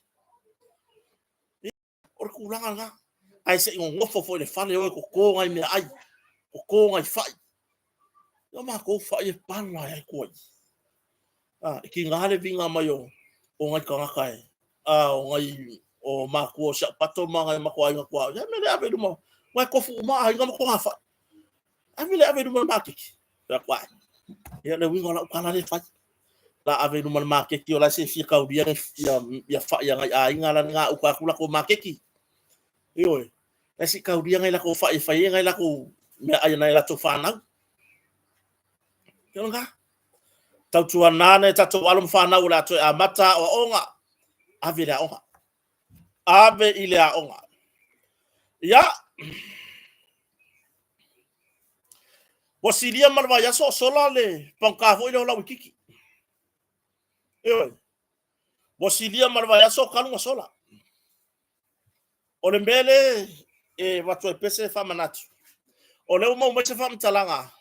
O le tulaga lena. Ae se i nonofo foi i le fale o e toto nai meaai, toto nai fai. O matou fai e pala ai tua i. A, e tiga le viga mai o nai tagata e, a, o nai o matua o si au pato ma nai matou aiga tuaoi. Ia me le ave i luma, ua e tofu uma aiga ma togafai. Ave le ave i luma o le maketi. Fai atu, ai. Ia le uiga o lau tala lea e fai. La ave i luma o le maketi o la se fia taulia ia fai a nai aiga la nga uka atu latou maketi. Ioe. La se taulia ngai latou fai e fai ai ngai latou meaai a nai latou fanau. Ia lena. Tautuana nai tatou alo ma fanau o le a toe amata aoaoga. Ave i le aoga. Ave i le aoga. Ia, ua silia ma le vaiaso o sola le pagota foi lea o Lauititi. Ioe, ua silia ma le vaiaso o talu ona sola. O le mea lea e avatu ai pea se faamanatu, o lea ua maua mai se faamatalaga,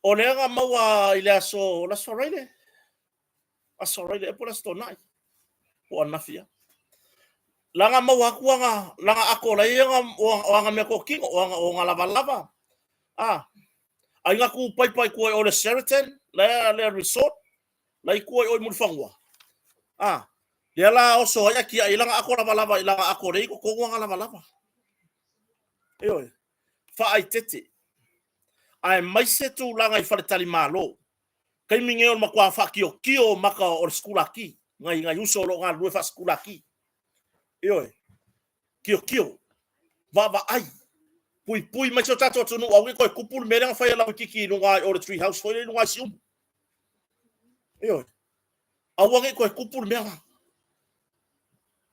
o lea na maua i le aso, le Aso Faraile, Aso Faraile ea po o le Aso Toonai, po o ananafi ea. Lana maua atu ana, lana ato lai ana, o ana meatotino, o ana, o ana lavalava. A, ai na tu paipa i tua i o le Sheraton, la le resort, la i tua i o i Mulifanua. A, lea la oso ai a tiai lana ato lavalava i lana ato lea i totonu ana lavalava. Ioe, faaitete. Aemaise tulaga i faletalimalo. Taimi nei o le matua faatiotio o maka o le sikulaki, nai, nai uso o lo o galulue faasikulaki. Ioe, tiotio, vaavaai, puipui mai si o tatou atunuu, aua ne i toe tupu le mea lea na fai e Lauititi i luga o le tree house foi lea i luga i Siumu. Ioe, aua ne i toe tupu le mea lena.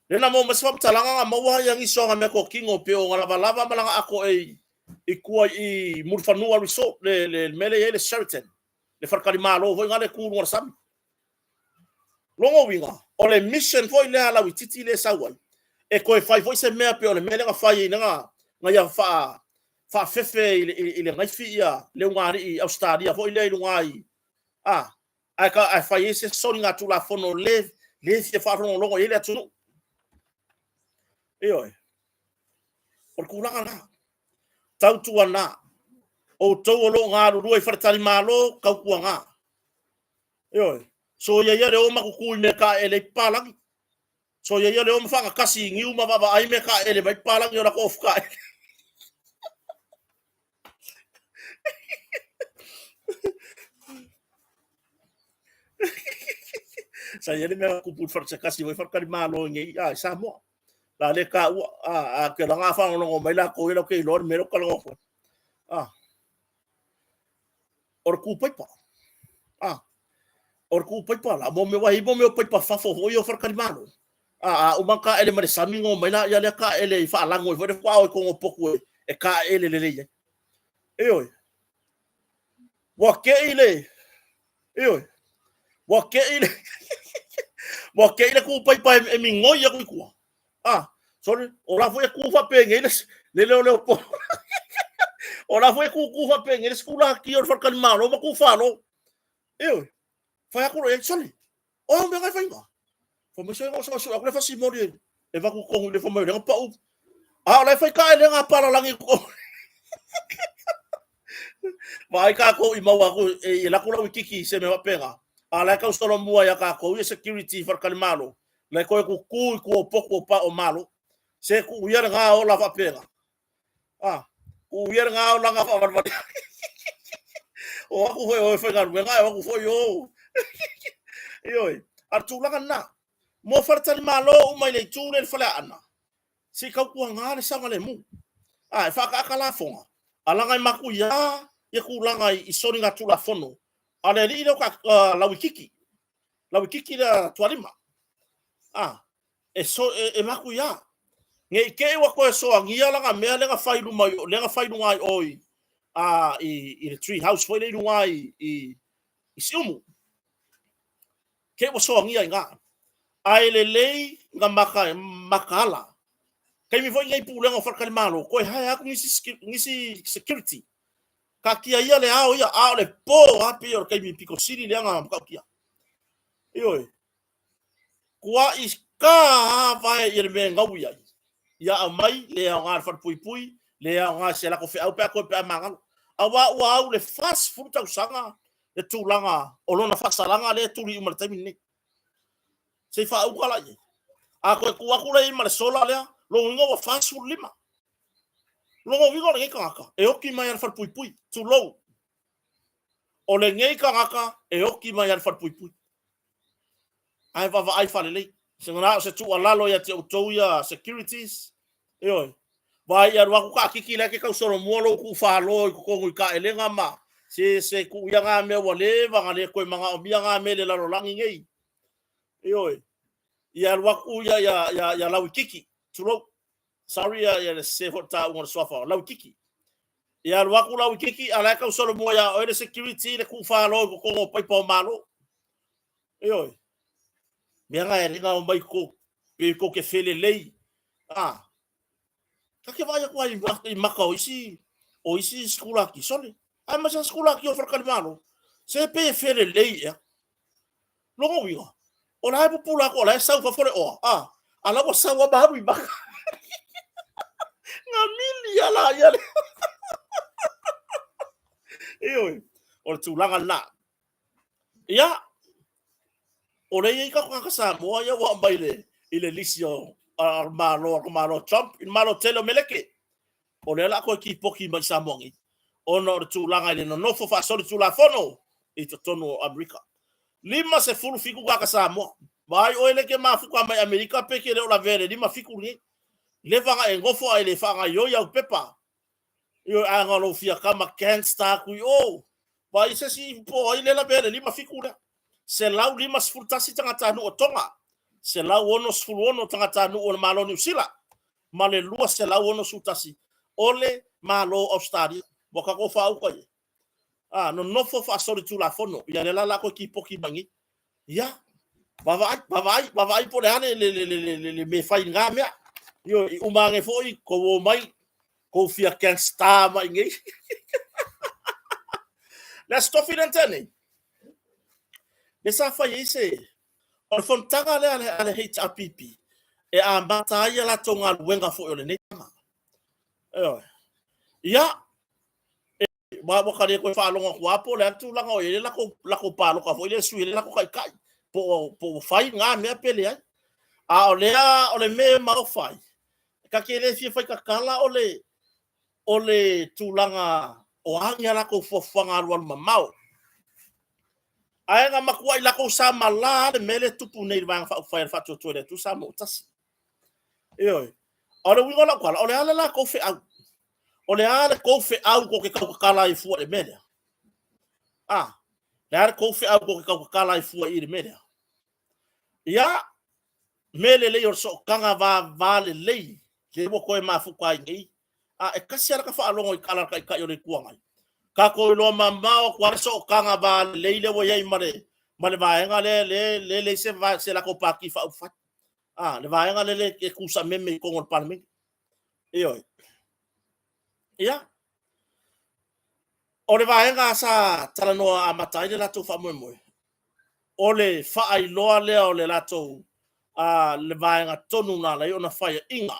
Lea na maua mai se faamatalaga na maua ia nisi o ana meatotino pei o ona lavalava ma lana ato e i tua i Mulifanua Resort, le mea lea e i ai le Sheraton, le faletalimalo foi lena e tu i luga o le sami. Lona uiga, o le mission foi lea a Lauititi lea e sau ai, e toe fai foi se mea pei o le mea lea na fai ina ia faafefe i le naifi ia le ulugalii Ausetalia foi lea i luga i, a, ae fai ai se soligatulafono le le fia faalogologo i ai le atunuu. Ioe. O le tulaga lena. Tautuana. Outou o lo o galulue i faletalimalo, tautuana. Ioe. Soia ia le o ma tutu i mea taeele ai papalagi. Soia ia le o ma faagatasi i niu ma vaavaai mea taeele mai papalagi o latou ofu taeele. Sa i ai le mea na tupu i le fale se tasi foi faletalimalo i nei i Samoa. La le taua, a ke laga faalogologo mai lakou ia latou te iloa le mea lea ou te talanoa atu ai. O le ku paipa. O le ku paipa la, mo mea, ua i ai mo mea o paipa fafo foi ia o faletalimalo. A uma ona taele mai le sami ona omai lea lea taele i faalago ai foi lea faatoa o i totonu o potu e taele lelei ai. Ioe. Ua te i le, ioe, ua te i le, ua te i le ku paipa e migoi atu i tua. Sorry, o la foi e ku faapenei le, le leoleo po. O la foi e kūkū faapenei le sikulaki o le faletalimalo ma ku falo. Ioe, fai atu loa i ai, sole, o au mea na e fai ina. Fai mai, sole, na o sue atu le fasimoli e avatu i totonu i le fai mai o lea na pau. A o la e fai taelega a palalagi i totonu. Vaai tatou i maua atu e alu atu Lauititi i se mea faapena, a o la e tau solomua ia tatou ia security i faletalimalo, la e toe tutu i tua o potu o pa o Malo. Se tuu ia lena ola faapena. A, tuu ia lena olaga faavalevale. O atu foi o e faigaluega ae o atu foi o. Ioe, a o le tulaga lena. Mo faletalimalo uma i le itu lea i le Faleaana, se i tautuaga le saogalemu. A, e faataata lafoga, a laga e matuia ia tulaga i soligatulafono a le alii lea o Lauititi, Lauititi lea Tualima. A, e, so, e, e matuia. Ne i te i ua toe soagia lana mea lea na fai luma, lea na fai luga i o i, a, i, i le tree house foi lea i luga i, i, i Siumu. Te i ua soagia i ina. Ae lelei na maka, makaala. Taimi foi nei pulega o faletalimalo, toe hire atu nisi, nisi security. Taatia ia le ao ia, a o le po lava pei o le taimi pito sili lea na matautia. Ioe. Tuai ka vae ia le mea e gaui ai. Ia aumai, le aoga i le falepuipui, le aoga i se lako feau pe a toe pe a magalo. Aua ua au le 40 tausaga le tulaga o lona faasalaga lea e tuli uma i le taimi lenei. Se i faauka la i ai. A toe tuu atu lea i ai ma le sola lea, lona uiga ua 45. Lona uiga o lenei tagata e oti mai lava i le falepuipui, tulou. O lenei tagata e oti mai lava i le falepuipui. Ae vaavaai faalelei. Na o se tuualalo ia te outou ia securities, ioe, vaai i alu atu taatiti la e te tausolomua lou tuufalo i totonu i taelega ma se se tuu ia na mea ua leva ona le toe manaomia na mea i le lalolagi nei. Ioe, ia alu atu ia ia ia, ia Lauititi, tulou. Sorry ia, ia le sese foi o le taua o le suafa o Lauititi. Ia alu atu Lauititi, a la e tausolomua ia oe le security le tuufalo i totonu o paipa o Malo. Ioe. Mea na e lenga o mai kou, pe kou te felelei. Ah. Ta te vaai atu ai i maka o isi, o isi sikulaki, sole. Ae ma se sikulaki o faletalimalo. Se pe e felelei ea. Lona uiga, o la e pupula atu, o la e sau fafo le oa, a, a la ua sau a ma alu i maka. Nga mili a la ia le. Ioe, o le tulaga lena. Ia, o lea e i ai tagata Samoa ia ua aumai i le lisi o Malo, o Malo Trump, i le Malo tele o Meleke. O lea o le a toe tipoti mai i Samoa nei, ona o le tulaga i le nonofo faasolitulafono i totonu o Amerika. 57 tagata Samoa. Vaai oe lea e te mafuta mai Amerika pe te le o lavea i le 57 lenei. Leva ona e nofo ae le faagaoioi au pepa. Ioe, a na o lou fia tama gangster atu i o. Vaai se isi po o ai lea lavea i le 57 lea. 151 tagatanuu o Tonga, 166 tagatanuu o le Malo o Niu Sila, ma le 261 o le Malo o Ausetalia. Ua tatou faauka i ai. A, nonofo faasolitulafono, ia lea la o le a toe tipoti mai nei. Ia, vaavaai, vaavaai, vaavaai po o le a le, le, le, le, le, le mea e fai i lena mea. Ioe, i uma ane foi, tou omai, tou fia gangsta mai nei. Le Aso Tofi lea na tea nei, lea sa fai ai se, o le fonotaga lea a le HRPP, e amata ai a latou galuega foi o lenei tausaga. Ioe. Ia, ua ua ka le toe faalogo atu lava po o le a le tulaga o i ai le latou, latou palota foi lea e sui ai le latou taitai, po o, po ua fai na mea pe leai. A o lea, o le mea e maofa ai, ta te le fia faitatala o le, o le tulaga o a ni a latou fuafuaga alualu mamao. Ae na matuai latou samalā le mea lea e tupu nei i le Vaega Faaupufai a le Faatuatua i le Atua Samoa ua Tasi. Ioe. A o le uiga o lau tala, o le a le latou feau? O le a le tou feau tou te tautatala ai fua i le mea lea? A, le a le tou feau tou te tautatala ai fua i le mea lea? Ia, mea lelei o le sootaga vava lelei, lea ua toe mafuta ai nei. A, e tasi lava lata faalogo i tala a le Taitai o le Itu Agai. Tatou iloa mamao atu lava le sootaga va lelei lea ua i ai ma le, ma le vaega lea, lea, lea leai se, se latou pati faaupufai. A, le vaega lea e tusameme i totonu o le Palemene. Ioe. Ia. O le vaega sa talanoa amata ai le latou faamoemoe, o le faailoa lea o le latou le vaega tonu na ala ai ona faiaina.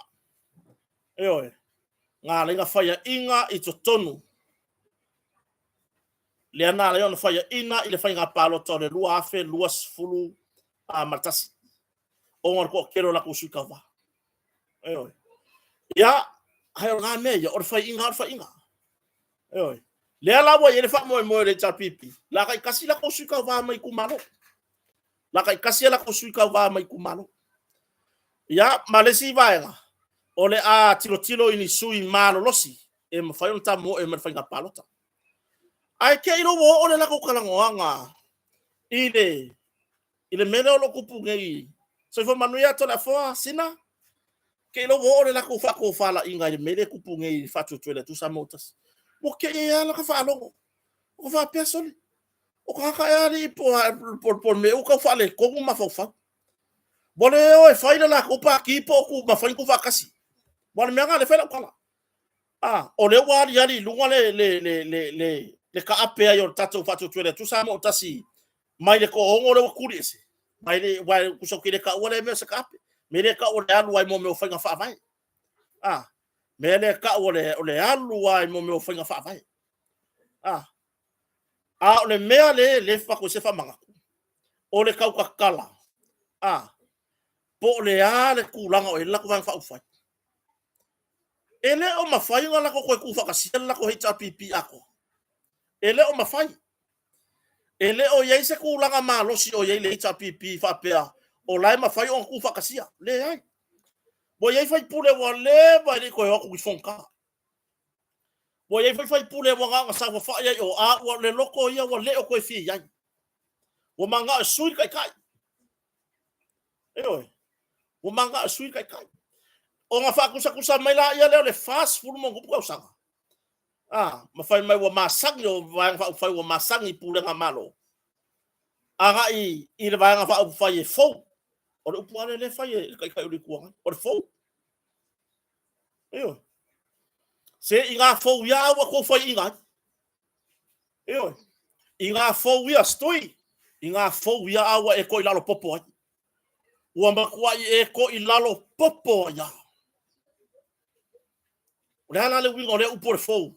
Ioe. Na ala ai ona faiaina i totonu lea na ala ai ona faiaina i le faiga palota o le 2021 ona o le toatele o latou sui tauva. Ioe. Ia, ae o na mea ia, o le faiaina o le faiaina. Ioe. Lea la ua i ai le faamoemoe o le HRPP, la taitasi latou sui tauva mai itumalo. La taitasi latou sui tauva mai itumalo. Ia, ma le isi vaega, o le a tilotilo i ni sui malolosi e mafai ona tamoe ma le faiga palota. Ae te i loa ua oo le latou talanoaga i le i le mea lea o lo o tupu nei. Soifua manuia Toleafoa, Sina. Te i loa ua oo le latou faatofalaiga i le mea lea e tupu nei i le Faatuatua i le Atua Samoa ua Tasi. Ua te i ai lava lata faalogo. Ua faapea, sole, o tagata ea alii po o le mea ua tau faaletonu mafaufau. Ua le o e fai le latou pati po o tu ma fai ni tuufaatasi. Aua o le mea lena o lea e fai lau tala. A, o lea ua aliali i luga le, le, le, le, le, le kaape ai o le tatou Faatuatua i le Atua Samoa Tasi mai le toaono lea ua tuli ese, mai le, aua tusa ou te le taua lea mea o se kaape. Mea lea e tau o le alu ai mo mea o faiga faavae. A, mea lea e tau o le, o le alu ai mo mea o faiga faavae. A, a o le mea le, le fatu se faamanatu, o le tautatala, a, po o le a le tulaga o i ai le latou Vaega Faaupufai. E le o mafai ona latou toe tuufaatasia le latou HRPP atoa. E le o mafai. E le o i ai se tulaga malosi o i ai le HRPP faapea o la e mafai ona tuufaatasia. Leai. Ua i ai faipule ua leva e le i toe o atu i fonotaga. Ua i ai foi faipule ua na ona saofafai ai o, a ua le loto ia ua le o toe fia i ai. Ua mananao e sui le taitai. Ioe. Ua mananao e sui le taitai. Ona faatusatusa mai laia lea o le 40 ma tupu tausaga. A, ma fai mai ua masani o Vaega Faaupufai ua masani i pulega Malo. Agai i le Vaega Faaupufai e fou. O le upu lava lea e fai e le Taitai o le Itu Agai, o le fou. Ioe. Se i ngā fou ia au a kou faiaina ai. Ioe. I ngā fou ia, stui, i ngā fou ia au a e koi lalo popo ai. Ua matuai e koi lalo popo ai a. O le a la le uiga o lea upu o le fou?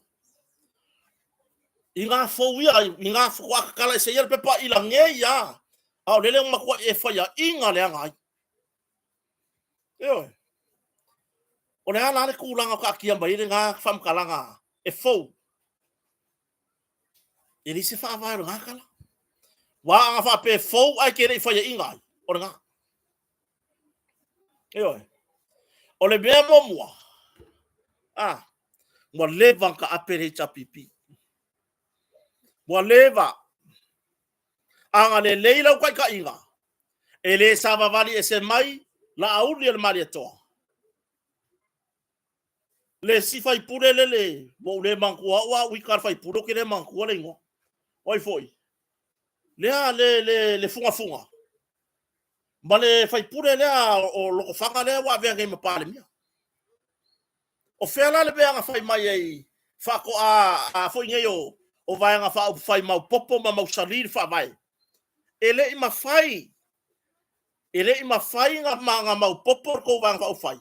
I ngā fou ia, i ngā faatoa tatala ese ia le pepa i lage ia, a o lele ua matuai e faiaina leaga ai. Ioe. O le a la le tulaga o taatia mai ai lena faamatalaga e fou? E leai se faavae o lena tala. Aua a na faapea e fou ae te le i faiaina ai, o lena. Ioe. O le mea muamua, a, ua leva ona taape le HRPP. Ua leva. A na lelei lau taitaiga, e le savavali ese mai Laauli o le Malietoa. Le isi faipule lele, ua ou le manatua au a uita le faipule, ou te le manatua le igoa. O ai foi? Lea le, le, le fugafuga. Ma le faipule lea o Lotofaga lea ua avea nei ma Palemia. O fea la le mea na fai mai ai faatoa a foi nei o, o Vaega Faaupufai maopoopo ma mausali le faavae? E le i mafai, e le i mafai na, na maopoopo le tou Vaega Faaupufai,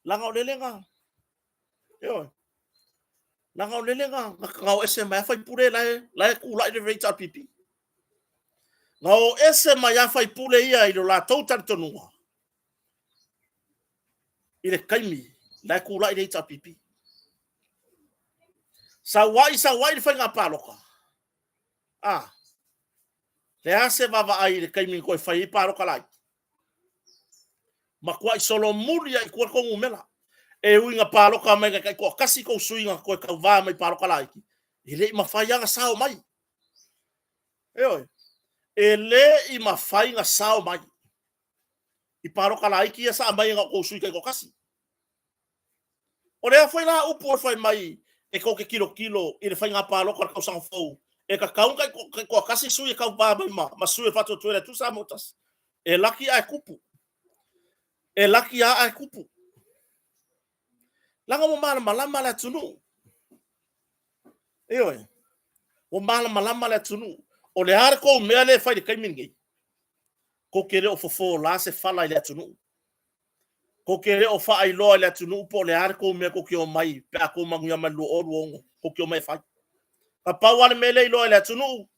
leaga o lele na, ioe, leaga o lele na, na o ese mai a faipule la e, la e tulai le HRPP. Na o ese mai a faipule ia i lo latou talitonuga i le taimi la e tulai le HRPP. Sau ai, sau ai le faiga palota. A, le a se vaavaai i le taimi na toe fai ai palota laiti? Matuai solomuli ai i tua le tou numera. E ui na palota mai na taitoatasi tou sui na toe tauva mai palota laiti, e le i mafai lava na sao mai. Ioe, e le i mafai na sao mai i palota laiti ia sa aumai na o tou sui taitoatasi. O lea foi la upu e fai mai e tou te tilotilo i le faiga palota o le tausaga fou, e tatau ona taitoatasi sui e tauva mai ma, ma sui o le Faatuatua i le Atua Samoa Tasi. E laki ae tupu. E laki lava ae tupu. Leaga ua malamalama le atunuu. Ioe. Ua malamalama le atunuu. O le a le tou mea lea e fai i le taimi lenei? Tou te le o fofo la se fala i le atunuu. Tou te le o faailoa i le atunuu po o le a le tou mea tou te omai pe a tou manuia mai le 2026, tou te omai e fai. Na pau lava le mea lea e iloa e le atunuu,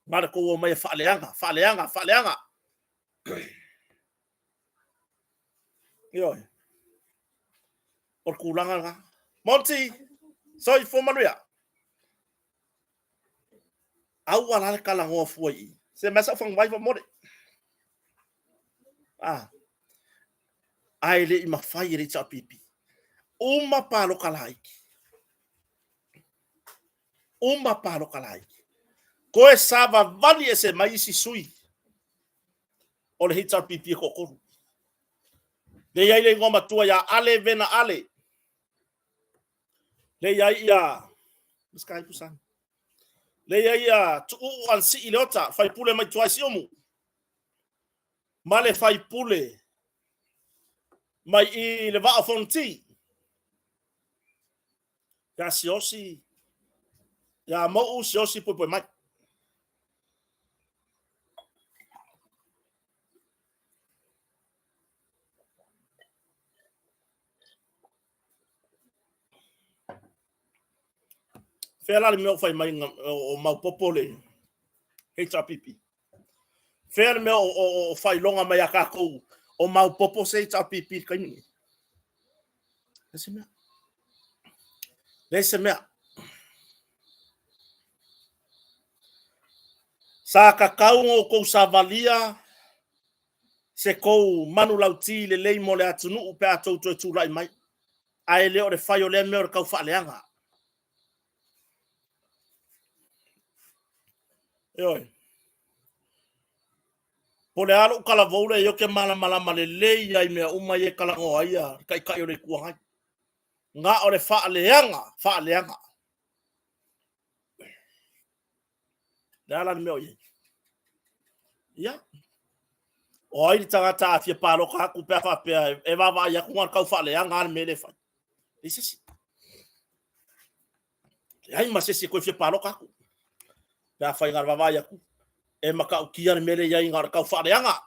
na le tou omai e faaleaga, faaleaga, faaleaga. Ioe. O le tulaga lena. Monty, soifua manuia. Aua la le talanoa fua i i. Se mea sa faguvai faamolemole. Ah. Ae le i mafai e le HRPP. Uma palota laiti. Uma palota laiti. Toe savavali ese mai isi sui o le HRPP e toatolu. Le i ai le igoa matua ia Ale Vena Ale. Le i ai ia Le i ai ia Tuuu Ansii Leota, faipule mai tuai Siumu. Ma le faipule mai i le Vaa o Fonoti. Ia siaosi, ia mou siaosi poepoe mai. Fea la le mea o fai mai o maopoopo le HRPP? Fea le mea o failoga mai a tatou o maopoopo se HRPP i le taimi lenei? Leai se mea. Leai se mea. Sa tatau ona outou savalia se tou manulauti lelei mo le atunuu pe a tou toe tulai mai, ae le o le fai o lea mea o le tau faaleaga. Ioe. Po o le a lou talavou lea ou te malamalama lelei lava i mea uma ia e talanoa ai le Taitai o le Itu Agai. Na o le faaleaga, faaleaga. Le a la le mea o i ai? Ia. O ai le tagata a fia palota atu pe a faapea e vaavaai atu na o le tau faaleaga lava le mea lea e fai? Leai se isi. Leai ma se isi e toe fia palota atu. Pe a fai na o le vaavaai atu, e matautia le mea lea e i ai na o le tau faaleaga.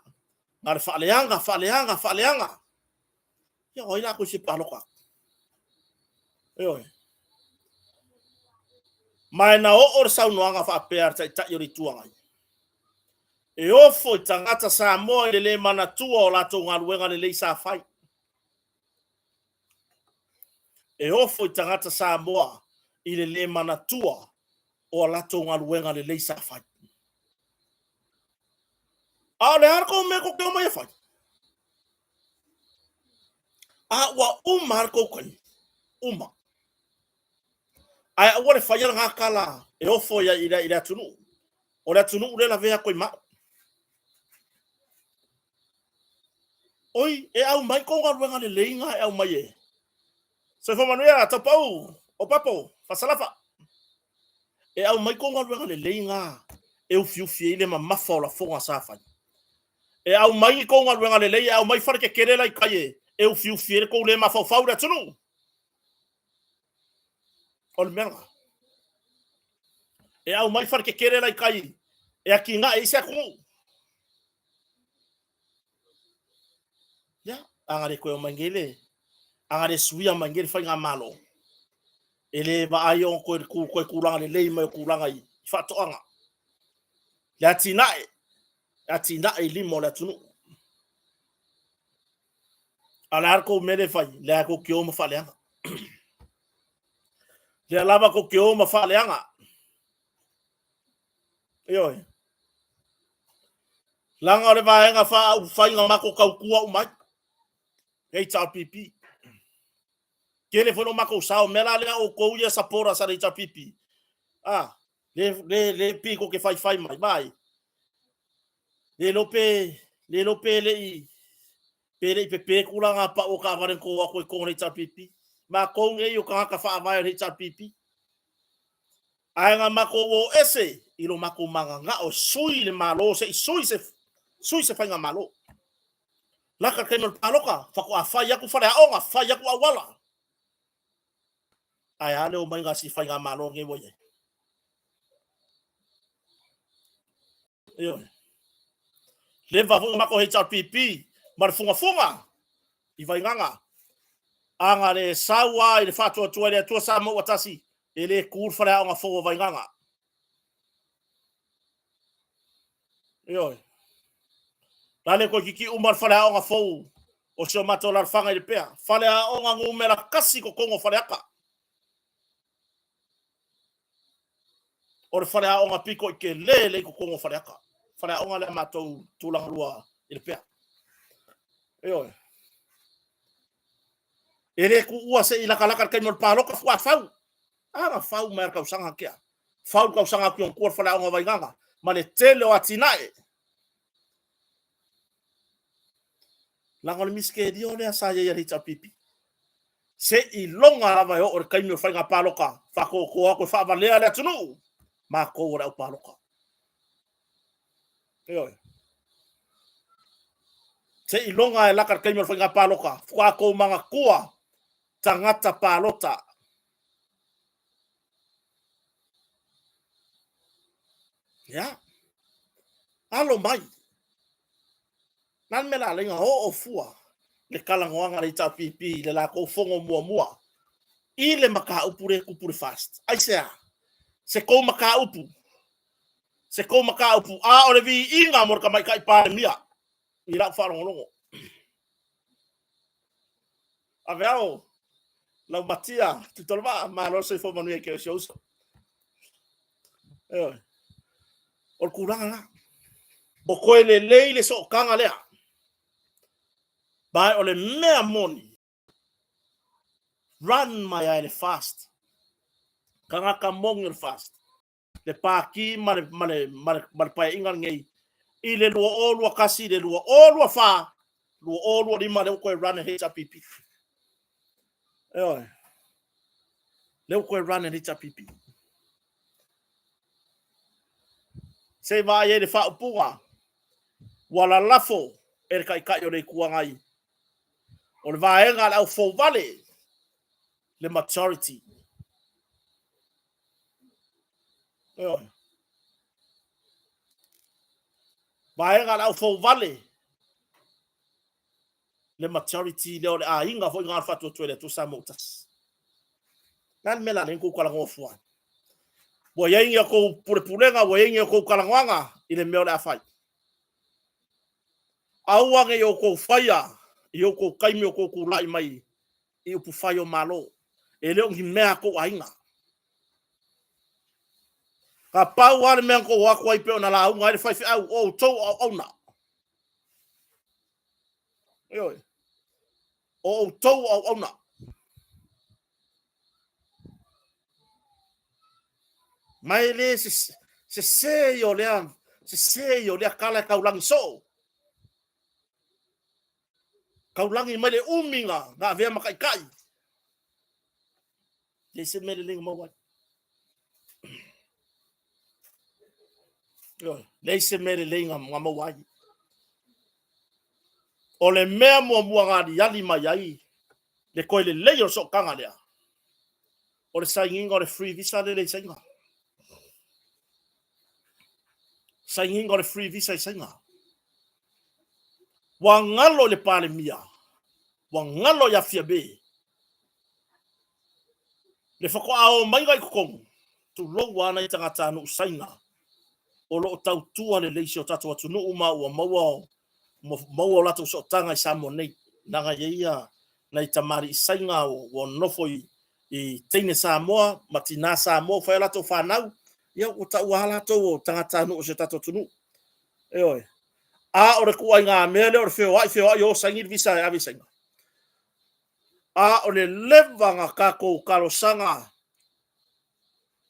Na o le faaleaga, faaleaga, faaleaga. Ia o ai la a toe fia palota atu? Ioe. Ma e na oo le saunoaga faapea a le Taitai o le Itu Agai, e ofo i tagata Samoa i le le manatua o latou galuega lelei sa fai. E ofo i tagata Samoa i le le manatua o a latou galuega lelei sa fai. A o le a le tou mea tou te omai e fai? A ua uma lava le tou taimi, uma. Ae aua le faia lena tala e ofo i le atunuu. O le atunuu lea e lavea atu ai ma au. Oi, e aumai tou galuega lelei na e aumai e. Soifua manuia, Taupau, Opapo, Fasalafa. E aumai tou galuega lelei na e ufiufi ai le mamafa o lafoga sa fai. E aumai ni tou galuega lelei, e aumai fale tetele la i tai e ufiufi ai le tou le mafaufau i le atunuu. O le mea lena. E aumai fale tetele la i tai e atinae ai se atunuu. Ia, a na le toe omai nei le, a na le suia mai nei le faigamalo, e le vaai ona toe, toe tulaga lelei mai o tulaga i faatoaga, le atinae, le atinae i lima o le atunuu. A o le a le tou mea lea e fai? Lea tou te o ma faaleaga. Lea lava tou te o ma faaleaga. Ioe. Leaga o le Vaega Faaupufai na matou tautua uma ai, HRPP. Tele foi lo matou sao, mea la lea outou ia supporters a le HRPP, ah, le, le, le pi tou te faifai mai, vai. Le iloa pe, le iloa pe le i, pe le i pepe tulaga pau o taavale na tou o atu ai i totonu o le HRPP. Matou nei o tagata faavae o le HRPP. Ae na matou o ese i lo matou mananao e sui le Malo se i sui se, sui se faigamalo. Laka le taimi o le palota, faatoa fai atu faleaoga, fai atu auala. Ae a le omaiga a si faigamalo lenei ua i ai? Ioe. Leva foi matou HRPP ma le fugafuga i Vaigaga. A na le sau lava i le faatuatua i le Atua Samoa ua tasi, e le tu le faleaoga fou o Vaigaga. Ioe. La le toeitiiti uma le faleaoga fou o si o matou alaalafaga i Lepea. Faleaoga numera 1 i totonu o Faleata. O le faleaoga pito i tele lea i totonu o Faleata. Faleaoga lea a matou Tulagalua i Lepea. Ioe. E le tuua se i latalata le taimi o le palota faatoa fau. A na fau mai lava le tausaga na tea. Fau le tausaga atu i ona tua le faleaoga o Vaigaga ma le tele o atinae. Leaga o le misitelio lea sa i ai a le HRPP. Seiloga lava e oo i le taimi o le faiga palota, faatoatoa atu e faavalea le atunuu, matou o le aupalota. Ioe. Seiloga e lata le taimi o le faiga palota, faatoa tou manatua tagata palota. Ia. Alo mai. Na le mea la lenga oo fua le talanoaga a le HRPP i le latou fono muamua i le mataupu lea e tupu le FAST. Aisea? Se tou mataupu, se tou mataupu, a o le viiga mo le Tamaitai Palemia i lau faalogologo. Ave ao, Laumatia, Tuitolovaa, malo le soifua manuia i ke si ou uso. Ioe. O le tulaga la. O toe lelei le sootaga lea. Ma o le mea moni, run mai ai le FAST. Tagata moni o le FAST. Le pati ma le, ma le, ma le, ma le paeaiga lenei i le 2021 i le 2024, 2025 lea ua toe run e le HRPP. Ioe. Lea ua toe run e le HRPP. Se i vaai ai le faaupuga ua lalafo e le Taitai o le Itu Agai o le vaega a le aufouvale le majority. Ioe. Vaega a le aufouvale le majority lea o le aiga foi na o le faatuatua i le Atua Samoa ua tasi. Le a le mea la lea tou talanoa fua ai? Ua i ai ni a tou pulepulega, ua i ai ni a tou talanoaga i le mea o le a fai. Aua ne i outou faia i outou taimi o outou tulai mai i upufai o Malo. E le o ni mea a tou aiga. Na pau lava le mea na tou o atu ai pei ona lauga ai le faifeau, o outou o auauna. Ioe. O outou o auauna. Ma e le sese ia o lea, sese ia o lea tala e taulagi soo. Taulagi mai le umi na avea ma taitai. Leai se mea lelei na maua ai. Ioe, leai se mea lelei na maua ai. O le mea muamua na aliali mai ai le toe lelei o le sootaga lea, o le sainiga o le free visa lele i Saina. Sainiga o le free visa i Saina. Ua galo i le Palemia, ua galo ia Fiame, le faatoa o maiga i totonu, tulou lava nai tagatanuu Saina o lo o tautua lelei i si o tatou atunuu ma ua maua maua o latou sootaga i Samoa nei. Leaga e i ai nai tamalii Saina ua nonofo i teine Samoa ma tinā Samoa ua fai a latou fanau, ia ua taua lava latou o tagatanuu o si o tatou atunuu. Ioe. A o le ituaiga mea lea o le feoai feoai o saini le visa e ave i Saina. A o le leva na tatou talosaga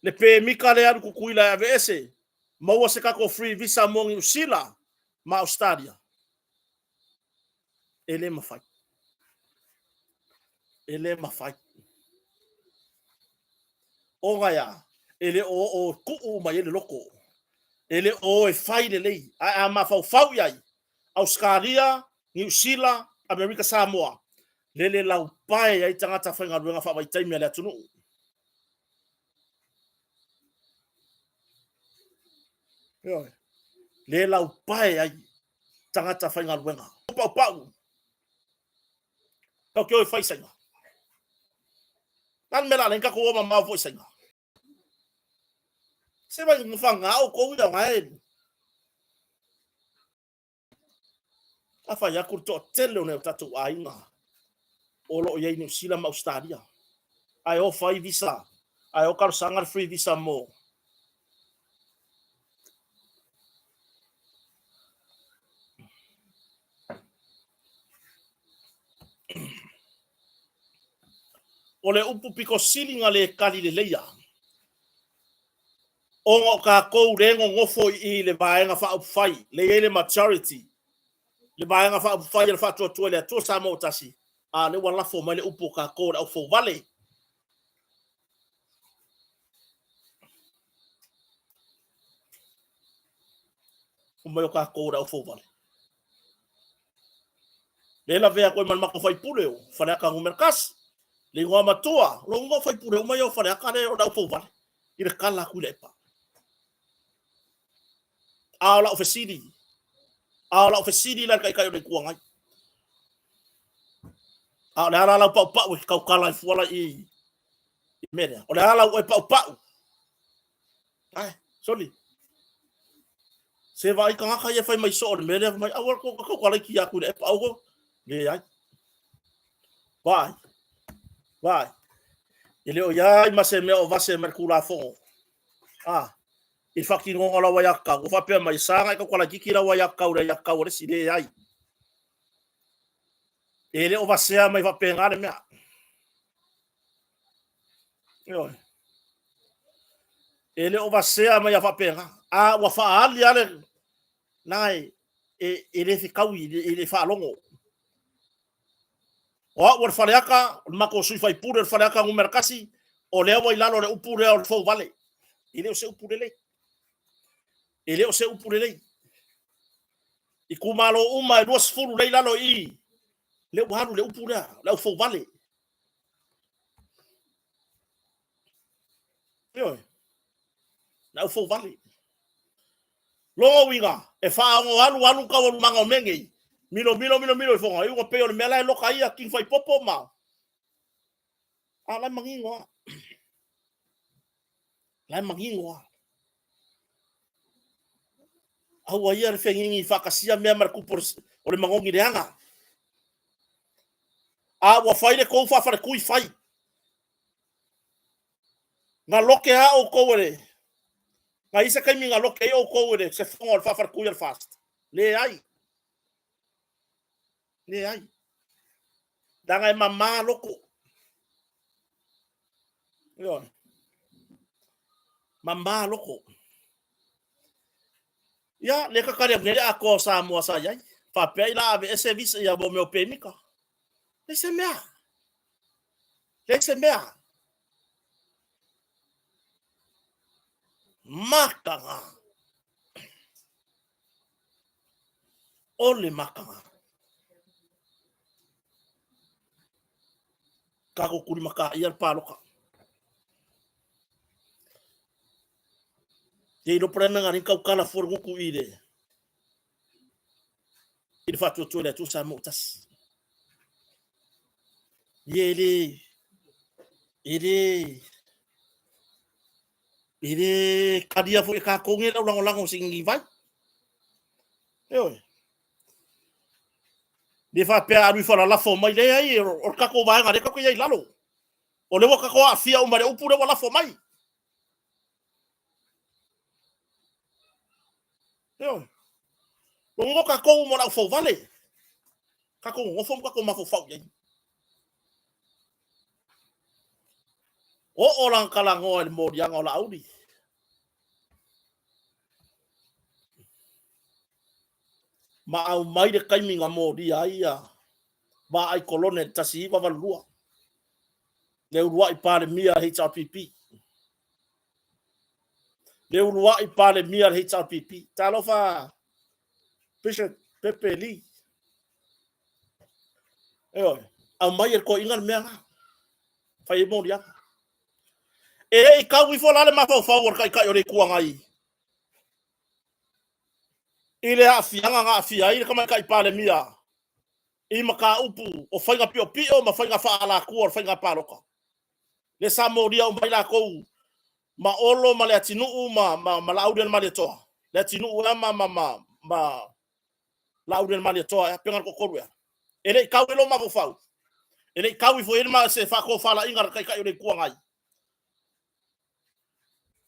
le pemita lea alu Tutuila e aveese, maua se tatou free visa mo Niu Sila ma Ausetalia. E le mafai. E le mafai. Ona e a? E le o oo tuu uma i ai le loto. E le o o e fai lelei. Ae a mafaufau i ai, Ausetalia, Niu Sila, Amerika Samoa, lele laupae ai tagata faigaluega faavaitaimi a le atunuu. Ioe. Le laupae ai tagata faigaluega. Paupau. Tau te o e fai Saina. Na le mea la le tatou o mamao foi Saina. Se vai ngawhanga o kou ia ngae. A fai atu le toatele o nai o tatou aiga o lo o i ai i Niu Sila ma Ausetalia, ae o fai visa, ae o talosaga le free visa mo O le upu pito sili na le tali leleia. Ona o tatou lea e nonofo i i le Vaega Faaupufai, lea e i ai le majority, le Vaega Faaupufai a le Faatuatua i le Atua Samoa ua Tasi, a o lea ua lafo mai le upu o tatou o le aufouvale. Fai mai o tatou o le aufouvale. Lea e lavea atu ai ma le matou faipule o Faleata Nu.1, le igoa matua, lou igoa faipule uma ia o Faleata lea o le aufouvale i le kala atu i le epa. A o lau fesili, a o lau fesili la i le Taitai o le Itu Agai, a o le a la lau paupau e te tautala ai fua la i i le mea lea? O le a lau oe paupau? Ai, soli. Se vaai tagata ia fai mai soo o le mea lea, fai mai, aua le tautala iti a Tuilaepa, aua ko. Leai. Vaai. Vaai. E le o i ai ma se mea o vase mai le Tulafono. Ah, i le faatinoga o lau aiatatau, ua faapea mai, e sa ona e tautala itiiti lau aiatatau i le aiatatau a le isi. Leai. E le o vasea mai faapena le mea. Ioe. E le o vasea mai a faapena. A ua faaali lava le na e, e, e le fetaui i le faalogo. O au o le Faleata, o le matou sui faipule o le Faleata numera 1, o lea ua i lalo o le upu lea o le fouvale. E le o se upu lelei. E le o se upu lelei. Itumalo uma e 20 lea i lalo i i, lea ua alu le upu lea, le au fouvale. Ioe. Le au fouvale. Lona uiga, e faaogo alu alu taualumaga o mea nei, milomilo milomilo ifoga, iuga pei o le mea la e loka ai ia King Faipopo ma... A la e manino lava. La e manino lava. Aua ia le fegigi faatasia mea ma le tupu o le manogi leaga. A ua fai le tou faafaletui, fai. Na loke lava outou e le... Na i ai se taimi na loke ai outou e le se fono o le faafaletui a le FAST? Leai. Leai. Leaga e mama loko. Ioe. Mama loko. Ia, lea ka tali atu nei le atoa o Samoa sa i ai. Faapea i la aveese visa ia mo mea o pemita. Leai se mea. Leai se mea. Mataga. O le mataga. Tatou tulimataia le palota. Te ilo pala na ngari tautala fua le gutu i le i le faatuatua i le Atua Samoa ua tasi. Ia e le e le e le talia foi e tatou nei lau lagolago o se gigivai. Ioe. Le faapea alu ifo lalafo mai, leai, o le tatou vaega lea tatou te i ai i lalo. O lea ua tatou aafia uma i le upu lea ua lafo mai. Ioe. Ua nonofo tatou ma le aufouvale. Tatou nonofo ma tatou mafaufau i ai. Oo lana talanoa i le moliaga o Laauli. Ma aumai le taimi na molia ai ia Vaai Kolone i le 1982. Le uluai Palemia HRPP. Le uluai Palemia le HRPP. Talofa Bishop Pepe Lee. Ioe, aumai e le toeaina le mea lena. Fai ai moliaga. E le i kau ifo la le mafaufau o le Taitai o le Itu Agai i le aafiaga na aafia ai le Tamaitai Palemia i mataupu o faiga piopio ma faiga faaalatua o le faiga palota. Lea sa molia uma ai latou ma Olo ma Leatinuu ma, ma, ma Laaulialemalietoa. Leatinuu ea ma, ma, ma, ma Laaulialemalietoa ea, pega le toatolu ea. E le i kau i lou mafaufau. E le i kau ifo i ai se faatofalaiga a le Taitai o le Itu Agai.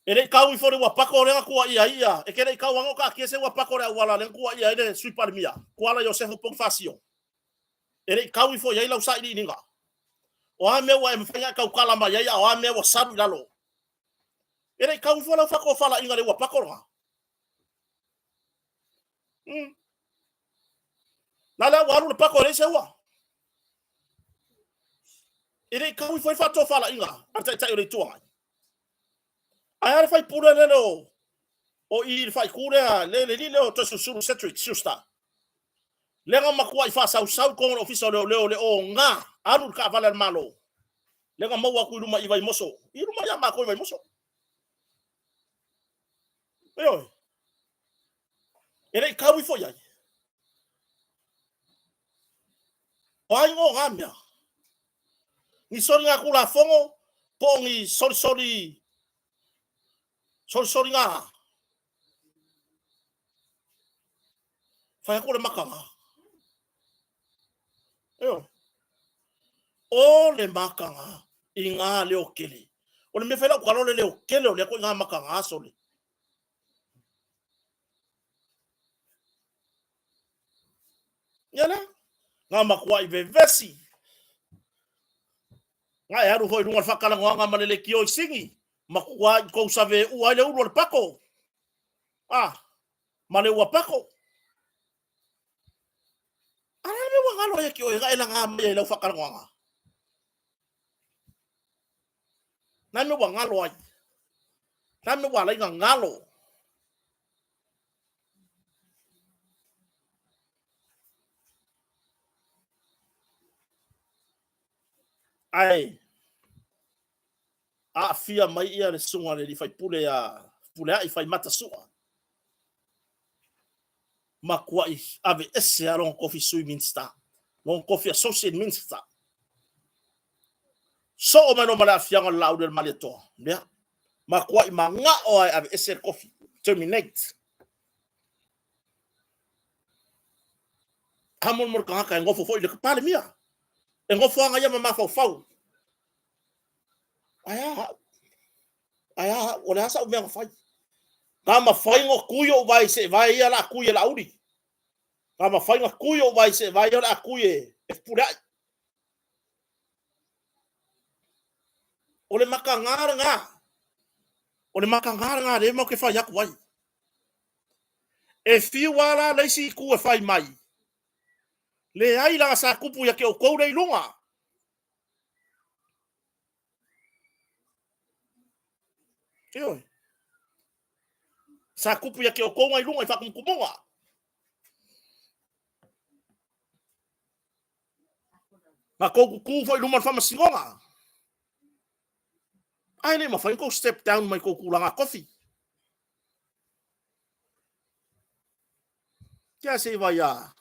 E le i kau ifo le uapako lea na tuuaia ai ia, e te le i kau ane o taatia se uapako le auala lea na tuuaia ai le Sui Palemia, Tuala Iosefo Ponifasio. E le i kau ifo i ai lau sailiiliga. O a mea ua e mafai ona e tautala mai ai, a o a mea ua salu i lalo. E le i kau ifo lau faatofalaiga i le uapako lena. La lea ua alu le pako e leai se ua. E le i kau ifo ai faatofalaiga a le Taitai o le Itu Agai. Ae a le faipule lele o o i le faaitu lea, le le lile o Toesulusulu Cedric Schuster. Lea na matuai faasausau i totonu o le Ofisa o Leoleo le oga alu i le taavale a le Malo. Lea na maua atu i luma i Vaimoso, i luma ia matou i Vaimoso. Ioe. E le i tau ifo i ai. O ai ngō ngā mea? Ni soli ngā kulafono, po o ni solisoli, solisoli ngā. Whai aku le makanga. Eo. O le makanga i ngā leo kele. O le mea whai lau kalo le leo kele o le ako i ngā makanga sole. Ia lea, ngā makuai vevesi. Ngā e aru hoi runga le whakalangoanga ma le lekio i singi. Makua i kou save ua i le ulu o le pako. Ah, ma le ua pako. Ara le ua ngalo ia ki oe, nga e langa mai ai lau whakalangoanga. Nā me ua ngalo ai. Nā me ua alai ngā ngalo. Ai, aafia mai ia le susuga le alii faipule a Fepuleai Faimatasua. Makuai ave ese a lona tofi sui Minista, lona tofi associate minister. Soo mai loa ma le aafiaga o le Laauli o le Malietoa. Lea, makuai magao lava e ave ese le tofi, terminate. A molemole tagata e nofo foi i le Palemia. E nofo aga ia ma mafaufau. Ae a au? Ae a au? O le a sa'u mea na fai? Na mafai ona tui ou vae i seevae ia o le a tui e Laauli. Na mafai ona tui ou vae i seevae ia o le a tui e Fepuleai. O le makaga lena. O le makaga lena lea matou te fai atu ai. E fiu lava la le isi itu e fai mai, leai leaga sa tupu ia te outou lea i luga. Ioe. Sa tupu ia te outou ngai luga i faatumutumuga. Na tou tutu foi i luma o le faamasinoga. Ae le mafai ona tou step down mai tou tulaga tofi. Kia se i vai a.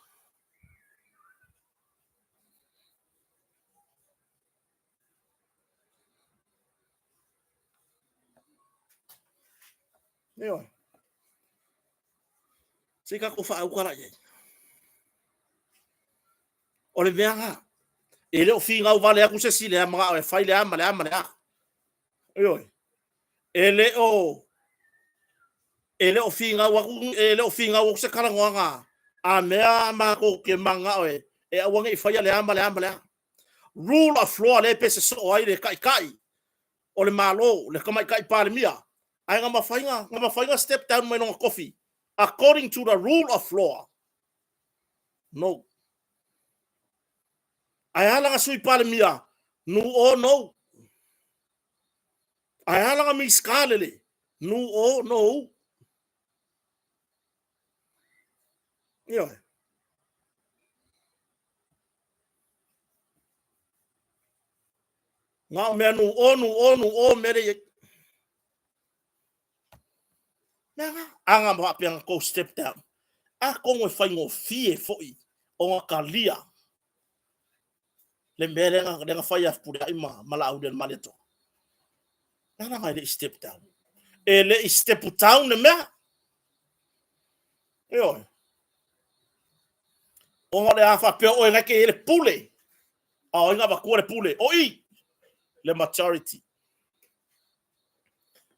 Ioe. Se i tatou faauka la i ai. O le mea lena, e le o finau vale atu se isi i le manao e fai le a ma le a ma le a. Ioe. E le o e le o finau atu e le o finau atu se talanoaga a mea matou te manao e e aua ne i faia le a ma le a ma le a. Rule of law lea pe sosoo ai le taitai o le Malo, le tamaitai Palemia, ae na mafai na, na mafai na step down mai lona tofi according to the rule of law. No. Ae a lana sui Palemia? Nu o no. Ae a lana Minisita lele? Nu o no. Ioe. Na o mea nu o, nu o, nu o, mea lea i ai. Mea na, aga ma faapea na tou step down. Atonu e faigofie foi ona talia le mea lea na, lea na fai ia Fepuleai ma, ma Laauli o le Malietoa. Na laga e le i step down. E le i step down le mea. Ioe. Ona o le a faapea oe na ke i le pule. A o ai na avatua le pule? O i! Le majority.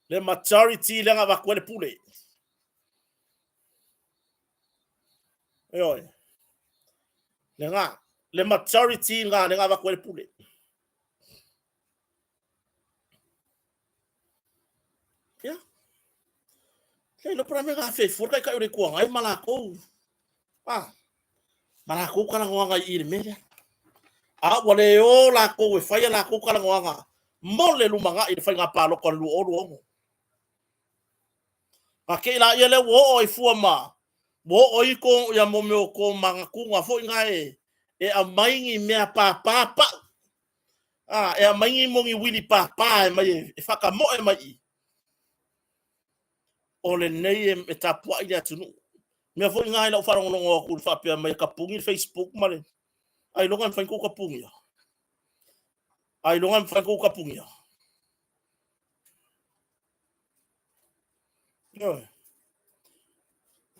Le majority lea na avatua le pule. Ioe. Le nga. Le majority nga le na avatua le pule. Ia. Ia iloa po o le a le mea na afea ai fua le Taitai o le Itu Agai ma latou, a, ma latou talanoaga i i le mea lea. A ua le o latou e fai a latou talanoaga mo le lumanai i le faiga palota o le 2026. A te i laia lea ua oo ai fua ma ua oo ai ko ia mo mea o ko manatuga foi na e e aumai ni mea pāpā pau. A, e aumai ni mo ni uili pāpā e mai e whakamoe mai i. O lenei e, e tapuai le atunuu. Mea foi ngā i lau wharongolongo aku le whaapea mai ka pungi le Facebook ma le ai longa mwhai kou ka pungia. Ai longa mwhai kou ka pungia. Ioe.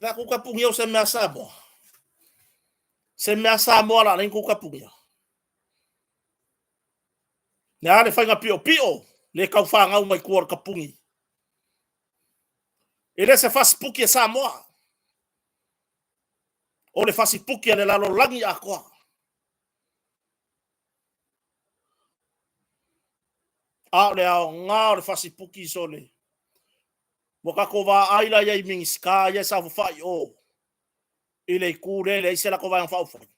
La kou ka pungia o se mea Samoa. Se mea Samoa la lein kou ka pungia. Le a le whainga pio pio, le kau whangau mai kua ka pungi. E le se fasipuki e Samoa. O le fasipuki a le lalolagi atoa. A o le aoga o le fasipuki sole. Ua tatou vaai la ia i Minisita ia e saofafai i o i le itu lea e leai se latou Vaega Faaupufai.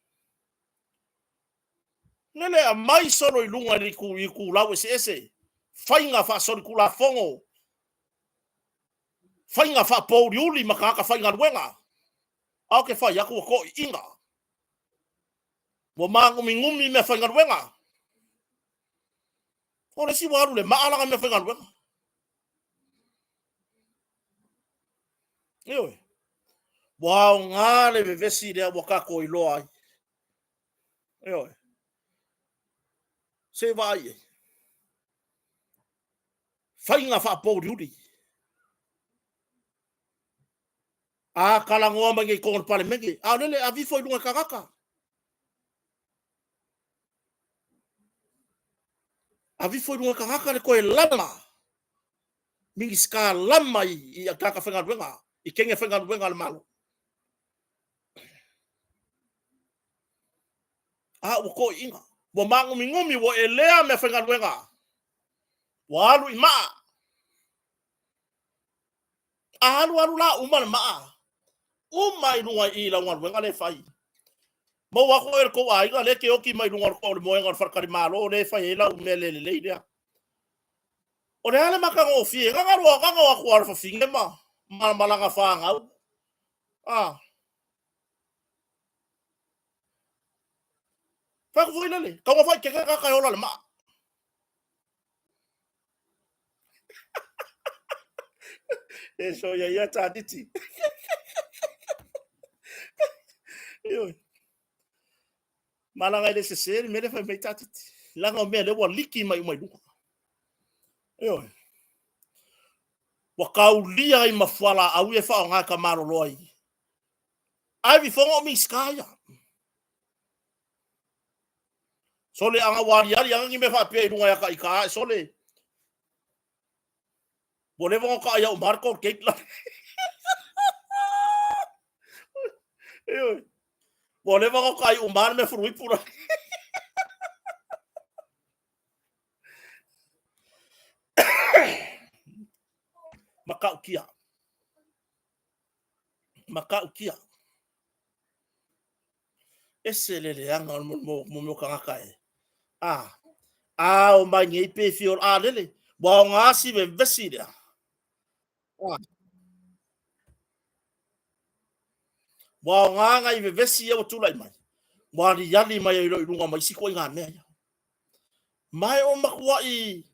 Lele aumai solo i luga i le itu i itulau eseese, faiga faasolitulafono, faiga faapouliuli ma tagata faigaluega. A ou te fai atu ua toiina, ua māguminumi mea faigaluega. O le isi ua alu le maa lana mea faigaluega. Ioe. Ua aoga le vevesi lea ua tatou iloa ai. Ioe. Se i vaai i ai. Faiga faapouliuli. A talanoa mai nei i totonu o le Palemene, a o lele e ave ifo i luga e tagata. Ave ifo i luga e tagata le toe lama. Minisita lama i tagata faigaluega, i kene faigaluega a le Malo. A ua toeaiina, ua māguminumi, ua elea mea faigaluega, ua alu i maa. A alu alu la uma le maa, uma i luga i lau galuega lea e fai. Maua atu oe le tou aiga lea e te oti mai luga o le moega o le faletalimalo lea e fai ai lau mea le lelei lea. O le a le matagofie, na o atu lava o le fafine ma ma lana fanau. Ah. Fai atu foi lele, tau fai keke kaka e ola le maa. E so ia ia tātiti. Ioe. Malanga i le sese, le mele fai mai tātiti. Langa o mea le ua liki mai umai luga. Ioe. Ua kaulia ai ma fualaau ia e faaaoga e ka malolo ai. Ai vifoga o Minisita ia. Sole aga ua aliali aga ni mea faapea i luga ia ka ika ae sole. Ua leva ona taʻai au ma le Colgate la. Ioe. Ua leva ona taʻai uma le mea fuluipu la. Matautia. Matautia. Ese le leaga o le mo mea o tagata e. A, a o mai nei pe fia o a lele. Ua o ngā si vevesi lea. A. Ua o ngā ngai vevesi ia ua tulai mai. Ua aliali mai ai loa i luga ma isi ituaiga mea ia. Ma e o matuai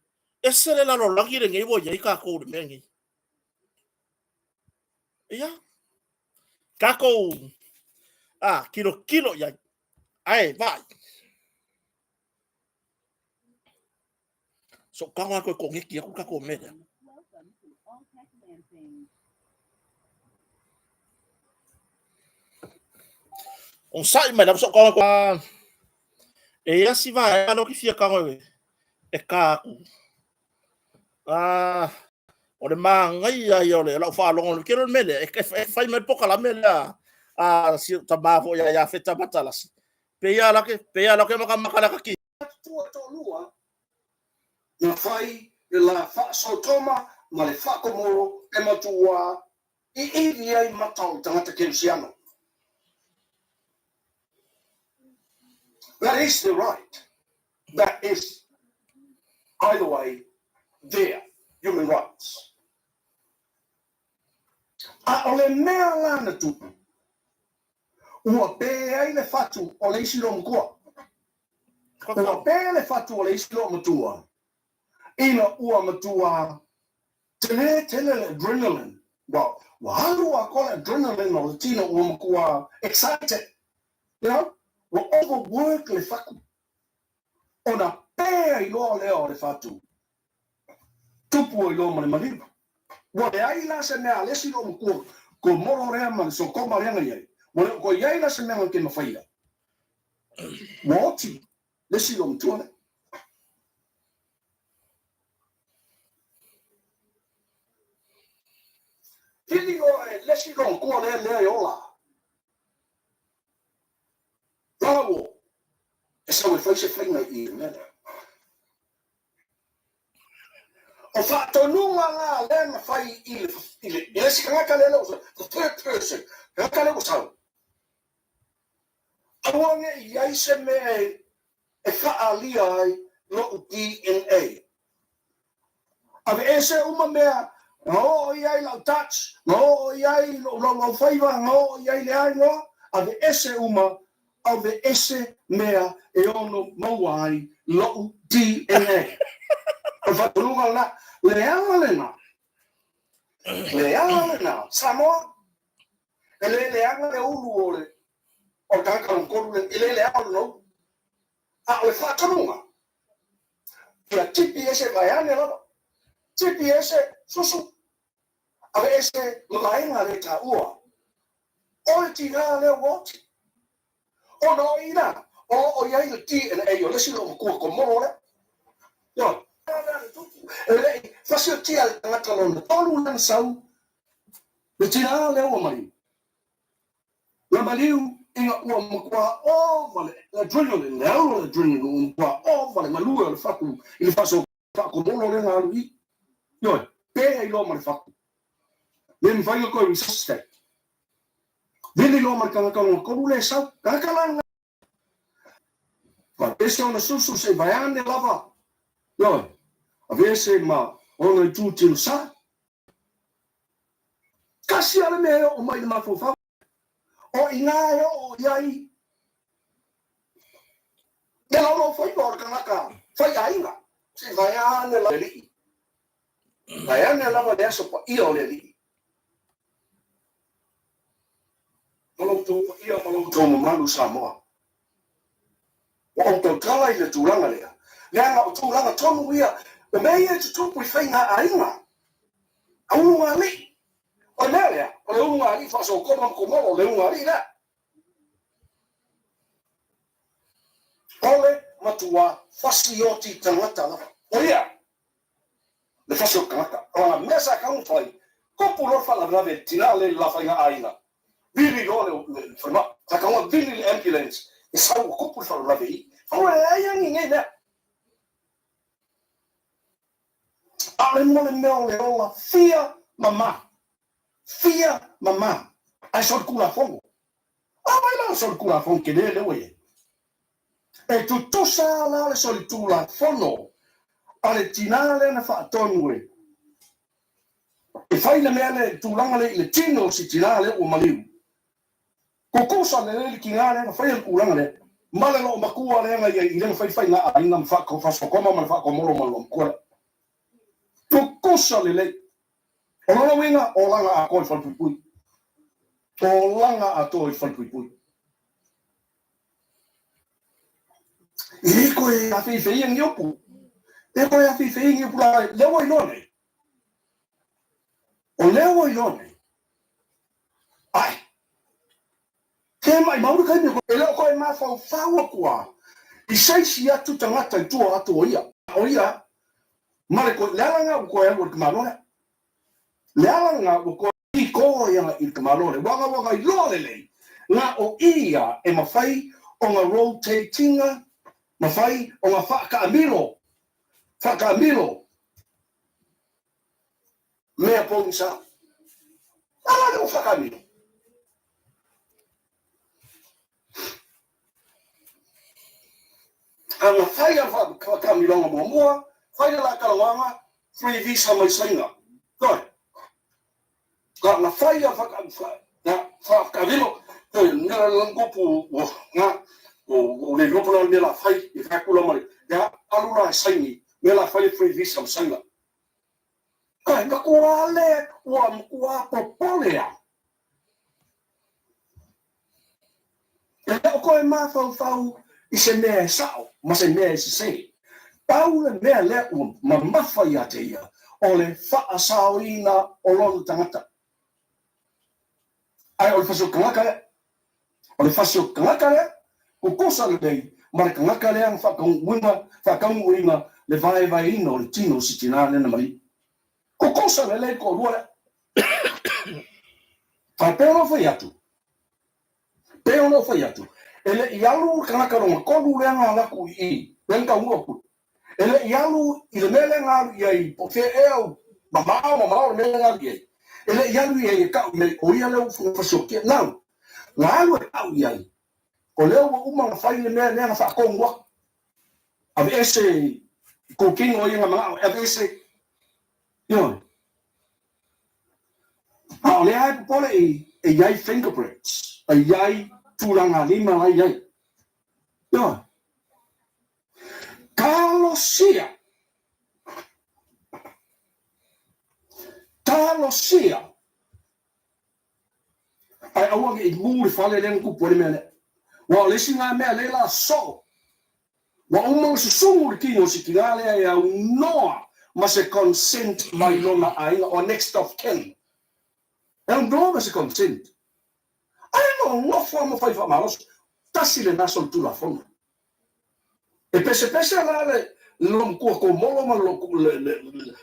ese le lalolagi lenei ua i ai tatou i le mea lenei. Ia, tatou a, tilotilo i ai. Ae, vaai. So tago atu e koneki aku tatou mea lea. Onosai mai lava so'u tago e i ai si vaega lea ou te fia tago e ta atu. O le manaia ia o le lau faalogo, ke le mea lea, e fai mai le polokalame lea a si ou tama foi ia Iafeta Matalasi. Pei lava la ke, pei lava la ke makamaka le akaki. Matua toalua na fai le la faa-Sotoma ma le faa-Komoro e matua ʻiʻiwi ai maka o tagata Kerisiano. That is the right. That is, by the way, their human rights. A o le mea la na tupu, ua pē ai le fatu o le isi loomatua. Ua pē le fatu o le isi loomatua ina ua matua tele tele le adrenaline. Ua, Ua alu atoa le adrenaline o le tino ua matua excited. You know? Ua overwork le fatu. Ona pē ai loa lea o le fatu. Tupu ai loa ma le maliu. Ua leai la se mea a le isi loomatua komolo lea ma le sokoma lea na i ai. Ua le o toe i ai la se mea na te mafaia. Ua oti le isi loomatua lea. Pili loa e le isi loomatua lea lea e ola. Valaauo e sau e fai se faiga i i le mea lea. O faatonuga la lea na fai i le, i le, i le isi tagata lea ua, the third person, tagata lea ua sau. Aua ne i ai se mea e, e faaalia ai lo'u DNA. Aveese uma mea na oo i ai lau touch, na oo i ai lo'u laulaufaiva, na oo i ai le a igoa, aveese uma, aveese mea e ono maua ai lo'u DNA. O le faatonuga lena. Leaga lena. Leaga lena. Samoa, e le leaga le ulu o le o le tagata lona tolu lea, e le leaga lona ulu. A o le faatonuga, ia tipi ese vaeane lava, tipi ese susu, aveese ma vaega le taua o le tinā lea ua oti. Ona o i la, o lo o i ai le DNA o le isi loomatua komolo lea. Ioe. E le i fasiotia le tagata lona tolu lea na sau, le tinā lea ua maliu. Na maliu ina ua matua ova le adrenaline, le alu o le adrenaline ua matua ova le galue o le fatu i le faaso faakomolo lea na alu i i. Ioe, pe ai loa ma le fatu. Le mafai ona toe resuscitate. Vili loa ma le tagata lona tolu lea e sau. Tagata la lena. Aveese ona susu se i vaeane lava. Ioe, aveese ma ona itu tinosa. Tasi lava le mea e oo mai i le mafaufau, o i ina e oo i ai le laulaufaiva o le tagata faiaiga. Se i vaeane lava le alii, vaeane lava le aso paia o le alii. Ma lo outou paia ma lo outou mamalu Samoa. Ua ou tautala i le tulaga lea, leaga o tulaga tonu ia, o mea ia e tutupu i faiga aiga, a ulugalii. O le mea lea, o le ulugalii faasokoma ma komolo, o le ulugalii lea. O le matua fasioti tagata lava. O ia le fasioti tagata. O lana mea sa taumafai, tupu loa le faalavelave i le tina lea i le la faiga aiga, Vili loa le falemai. Sa taua vili le ambulance e sau ua tupu le faalavelave i i. Fau e leai agi nei mea. A o le mo le mea o le ola fia mama. Fia mama. Ae solitulafono. A vai la o le solitulafono tele lea ua i ai. E tutusa la le solitulafono a le tina lea na faatonu e E fai le mea lea i le tulaga lea i le tino o si tinā lea ua maliu. Tutusa lelei le tinā lea na faia le tulaga lea ma le loomatua lea na i ai i lena faifaiga aiga ma faasokoma ma le faakomolo ma le loomatua lea. Tutusa lelei. O lona uiga, olaga atoa i le falepuipui. Olaga atoa i le falepuipui. E le toe afeifeia ni upu. E le toe afeifeia ni upu la, lea ua iloa nei. O lea ua iloa nei. Ai, ke maʻimau le taimi e le o toe mafaufau aku a i se isi atu tagata i tua atu o ia. O ia ma le toe, le ala lena ua toe alu ai le tamaloa lea. Le ala lena ua toe piko ai i le tamaloa lea. Ua ua iloa lelei na o ia e mafai ona rotate-ina, mafai ona faataamilo, faataamilo mea pogisa. A la le ua faataamilo. A na fai a le faataamiloga muamua, fai le la talanoaga, free visa mai Saina. Ioe. Ka na fai a faataamilo, kupu na o le iloa po o le a le mea la fai i fai atu la ma le, ia, alu la e saini, mea la fai le free visa ma Saina. Ioe, matua le ua matua popole lava. E le o toe mafaufau i se mea e sao ma se mea e sese. Pau le mea lea ua mamafa ia te ia, o le faasaoina o lona tagata. Ae o le fasioti tagata lea. O le fasioti tagata lea, tutusa lelei ma le tagata lea na faataunuuina, faataunuuina le vaevaeina o le tino o si tinā lea na maliu. Tutusa lelei le toalua lea. Ae pei ona ou fai atu, pei ona ou fai atu, e le i alu le tagata lona tolu lea na alu atu i i, lea na taunuu atu, e le i alu i le mea lea na alu i ai, po o fea ea, mamao mamao le mea lea na alu i ai, e le i alu i ai e tau i ai, o ia lea ua fasiokia. Now, na alu e tau i ai, o lea ua uma ona fai le mea lea na faatonu atu, aveese i kou kino ia na manao e aveese. Ioe. A o lea e popole i e i ai fingerprints, e i ai tulaga lima la i ai. Ioe. Talosia. Talosia. Ae aua ne i mu le fale lea na tupu ai le mea lea. Aua o le isi lena mea lea la soo. Ua uma ona susugu le tino o si tina lea e aunoa ma se consent mai lona aiga or next of kin. E aunoa ma se consent. Ae nonofo lava ma fai faamalosi. Tasi lena solitulafono. E pesepese la le lomatua komolo ma le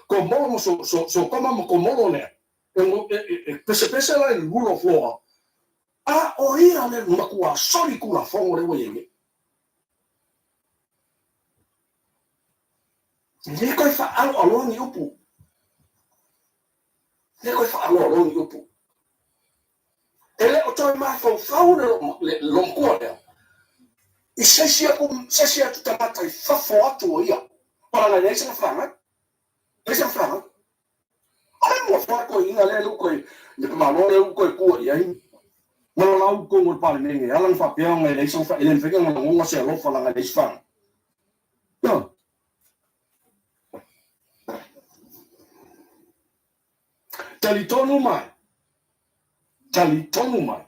komolo ma so tama ma komolo lea. E pesepese la i le rule of law. A o ia le matua solitulafono lea ua i ai nei. E le toe faaaloaloa ni upu. E le toe faaaloaloa ni upu. E le o toe mafaufau le lomatua lea i se isi atu, se isi atu tagata i fafo atu o ia. Leaga e leai sana fanau. Leai sana fanau. A le mua fua toeaiina lea ua toe, le tamaloa lea ua toe tua i ai. Ma lo lau tonu o le Palemene, e ala ona faapea ona e leai sana, e le mafai ona lagona se alofa leaga e leai se fanau. Ioe. Talitonu mai, talitonu mai.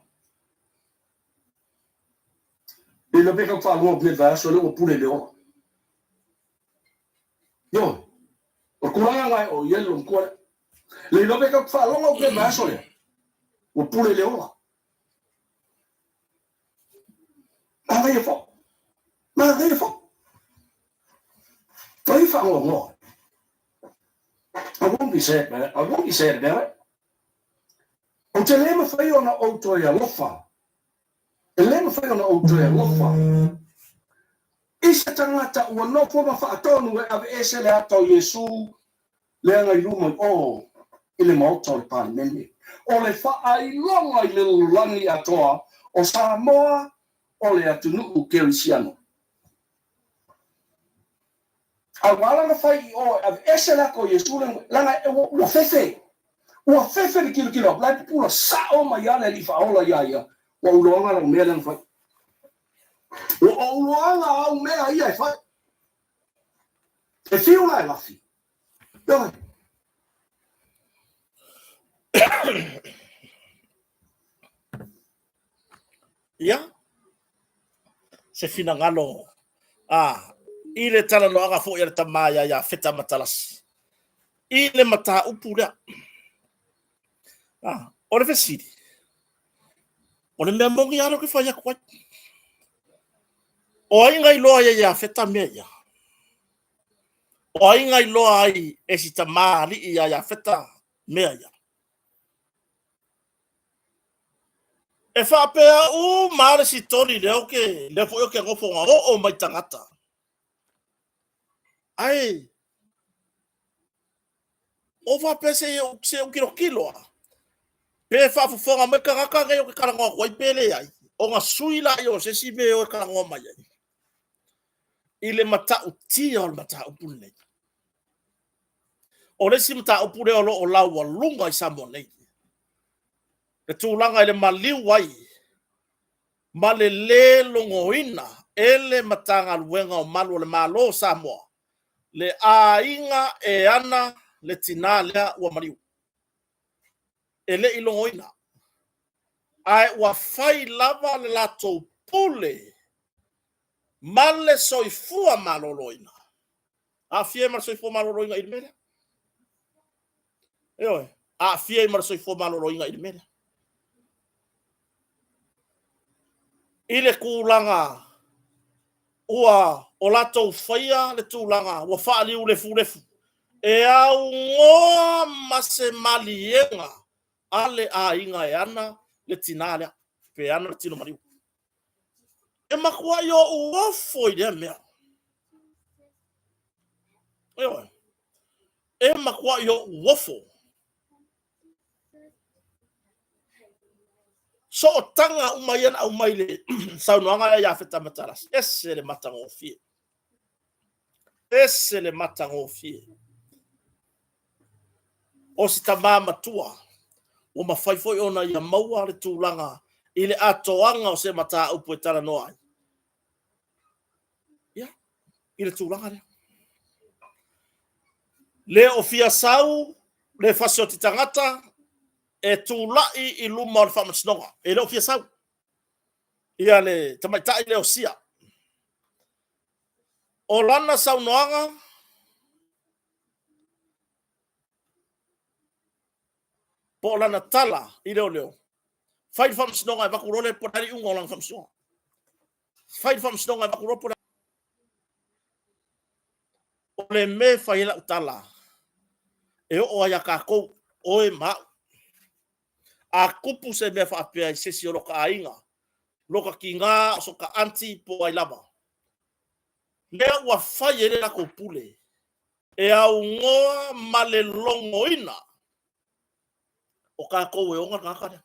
E le peka whaaloa me vaiaso lea ua pule i le ola. Ioe, o le tulaga lena e oo i ai le lomatua lea. Le iloa pe tatou te faalogo atu i le vaiaso lea, ua pule i le ola. Manaia foi. Manaia foi. Fai faanoanoa. I won't be sad about it. I won't be sad about it. Ou te le mafai ona ou toe alofa. E le mafai ona ou toe alofa i se tagata ua nofo ma faatonu e aveese le ata o Iesu lea na i luma i o i le Maota o le Palemene. O le faailoga i le lalolagi atoa o Samoa o le atunuu kerisiano. A ua ala ona fai i o e aveese le ata o Iesu leaga ua fefe. Ua fefe le tilotilo atu, la e pupula sao mai lava le Alii Faaola iā ia, ua ou iloaga lau mea lea na fai. Ua ou iloaga au mea ia e fai. E fiu la e lafi. Ioe. Ia, se finagalo a i le talanoaga foi a le tama ia Iafeta Matalasi i le mataupu lea. A, o le fesili, o le mea moni lava lea ou te fai atu ai. O ai na iloa ai e Iafeta mea ia? O ai na iloa ai e si tama alii ia Iafeta mea ia? E faapea uma lava le sitoli lea ou te, lea foi ou te nofo na oo mai tagata. Ae, o faapea se se ou tilotilo lava, pe faafofoga mai tagata nei ou te talanoa atu ai pe leai, ona sui laia o se isi mea e o e talanoa mai ai i le matautia o le mataupu lenei. O le isi mataupu lea o lo o laualuga i Samoa nei, le tulaga i le maliu ai ma le lē logoina e le Matagaluega o Malu o le Malo o Samoa le aiga e ana le tinā lea ua maliu. E le i logoina, ae ua fai lava le latou pule ma le soifua maloloina. Aafia ai ma le soifua maloloina i le mea lea. Ioe, aafia ai ma le soifua maloloina i le mea lea. I le tulaga ua o latou faia le tulaga ua faaliulefulefu e aunoa ma se maliega a le aiga e ana le tinā lea, pe ana le tino maliu. E matuai ou ofo i lea mea. Ioe. E matuai ou ofo. Sootaga uma ia na aumai i le saunoaga lea ia Feta Matalasi, ese le matagofie. Ese le matagofie. O si tamā matua, ua mafai foi ona ia maua le tulaga i le atoaga o se mataupu e talanoa ai. Ia, i le tulaga lea. Le o fia sau le fasioti tagata e tulai i luma o le faamasinoga. E le o fia sau. Ia le tamaitai lea o Sia. O lana saunoaga, po o lana tala i leoleo, fai le faamasinoga e avatu loa le po o le a le iuga o lana faamasinoga. Fai le faamasinoga e avatu loa po o le O le mea e fai ai lau tala, e oo lava ia tatou, oe ma au. A tupu se mea faapea i se isi o lota aiga, lota tiga, o sota aunty po o ai lava, lea ua fai ai le latou pule, e aunoa ma le logoina o tatou e ona le tagata lea.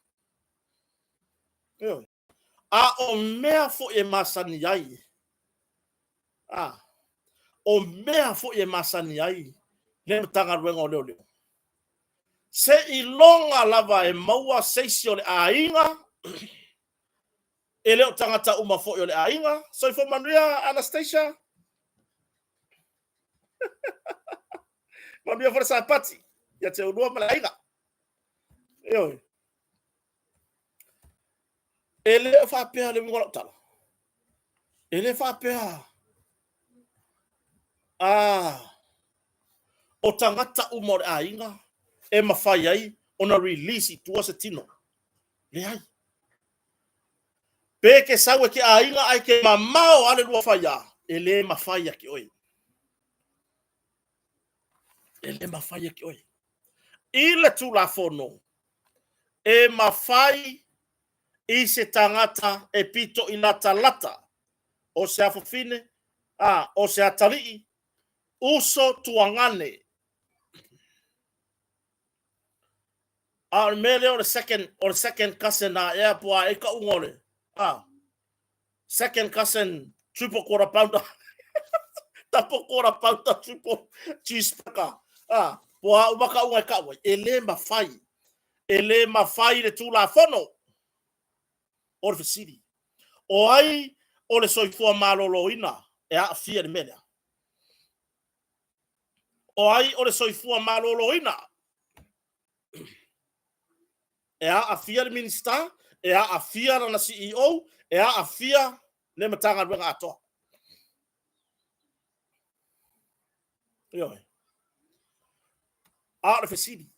Ioe. A o mea foi e masani ai, a, o mea foi e masani ai le Matagaluega o Leoleo, seiloga lava e maua se isi o le aiga, e le o tagata uma foi o le aiga. Soifua manuia Anastasia. Manuia foi le Sapati ia te oulua ma le aiga. Ioe. E le o faapea le uiga o lau tala. E le faapea a o tagata uma o le aiga e mafai ai ona release i tua se tino. Leai. Pe ke sau e ke aiga ae ke mamao a le lua faia, e le mafai ia te oe. E le mafai ia te oe. I le Tulafono, e mafai i se tagata e pito i latalata o se afafine, a, o se atalii, uso tuagane. A o le mea lea o le second, o le second cousin a ea po a e kauga o le, a, second cousin triple quarter pounder, double quarter pounder, triple cheeseburger, a, po a uma kauga e kau ai, e le mafai, e le mafai le Tulafono. O le fesili, o ai o le soifua maloloina e aafia i le mea lea? O ai o le soifua maloloina? E aafia le Minisita, e aafia lana CEO, e aafia le Matagaluega atoa. Ioe. A o le fesili,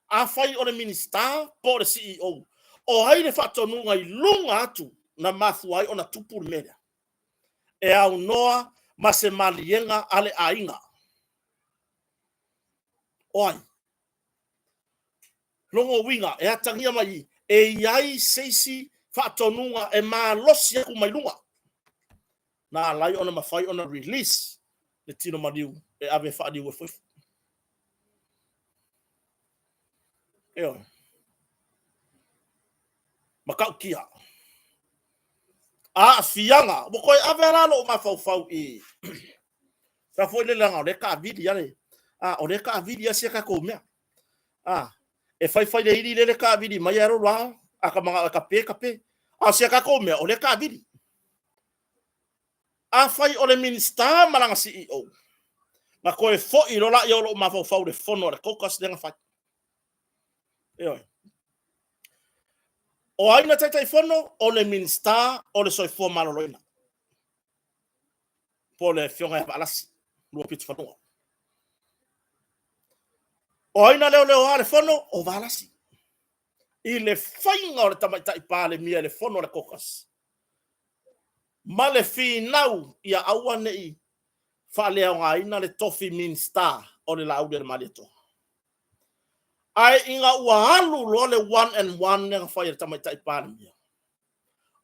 afai o le Minisita po o le CEO, o ai le faatonuga i luga atu na mafua ai ona tupu le mea lea? E aunoa ma se maliega a le aiga. O ai? Lona uiga, e atagia mai e i ai se isi faatonuga e malosi atu mai luga, na ala ai ona mafai ona release le tino maliu e ave e faaliu efuefu. Ioe. Matautia. Aafiaga. Ua toe ave la lou mafaufau i sa foi le leaga o lea taavili ale a o lea taavili a sia tatou mea. A e fai fai le ili lele taavili mai ae lolo a a ka manao e kape kape. A o sia tatou mea o lea taavili. Afai o le Minisita ma lana CEO, Na toe fo'i loa la'ia o lo'u mafaufau i le fono a le caucus lea na fai. Ioe. O ai na Taitaifono? O le Minisita o le Soifua Maloloina, po o le Afioga ia Valasi Luapitofanua. O ai na leoleoa le fono? O Valasi. I le faiga o le Tamaitai Palemia i le fono a le caucus, ma le finau ia aua ne i faaleaogaina le tofi Minisita o le Laaulialemalietoa. Ae ina ua alu loa le one and one lea na fai e le Tamaitai Palemia,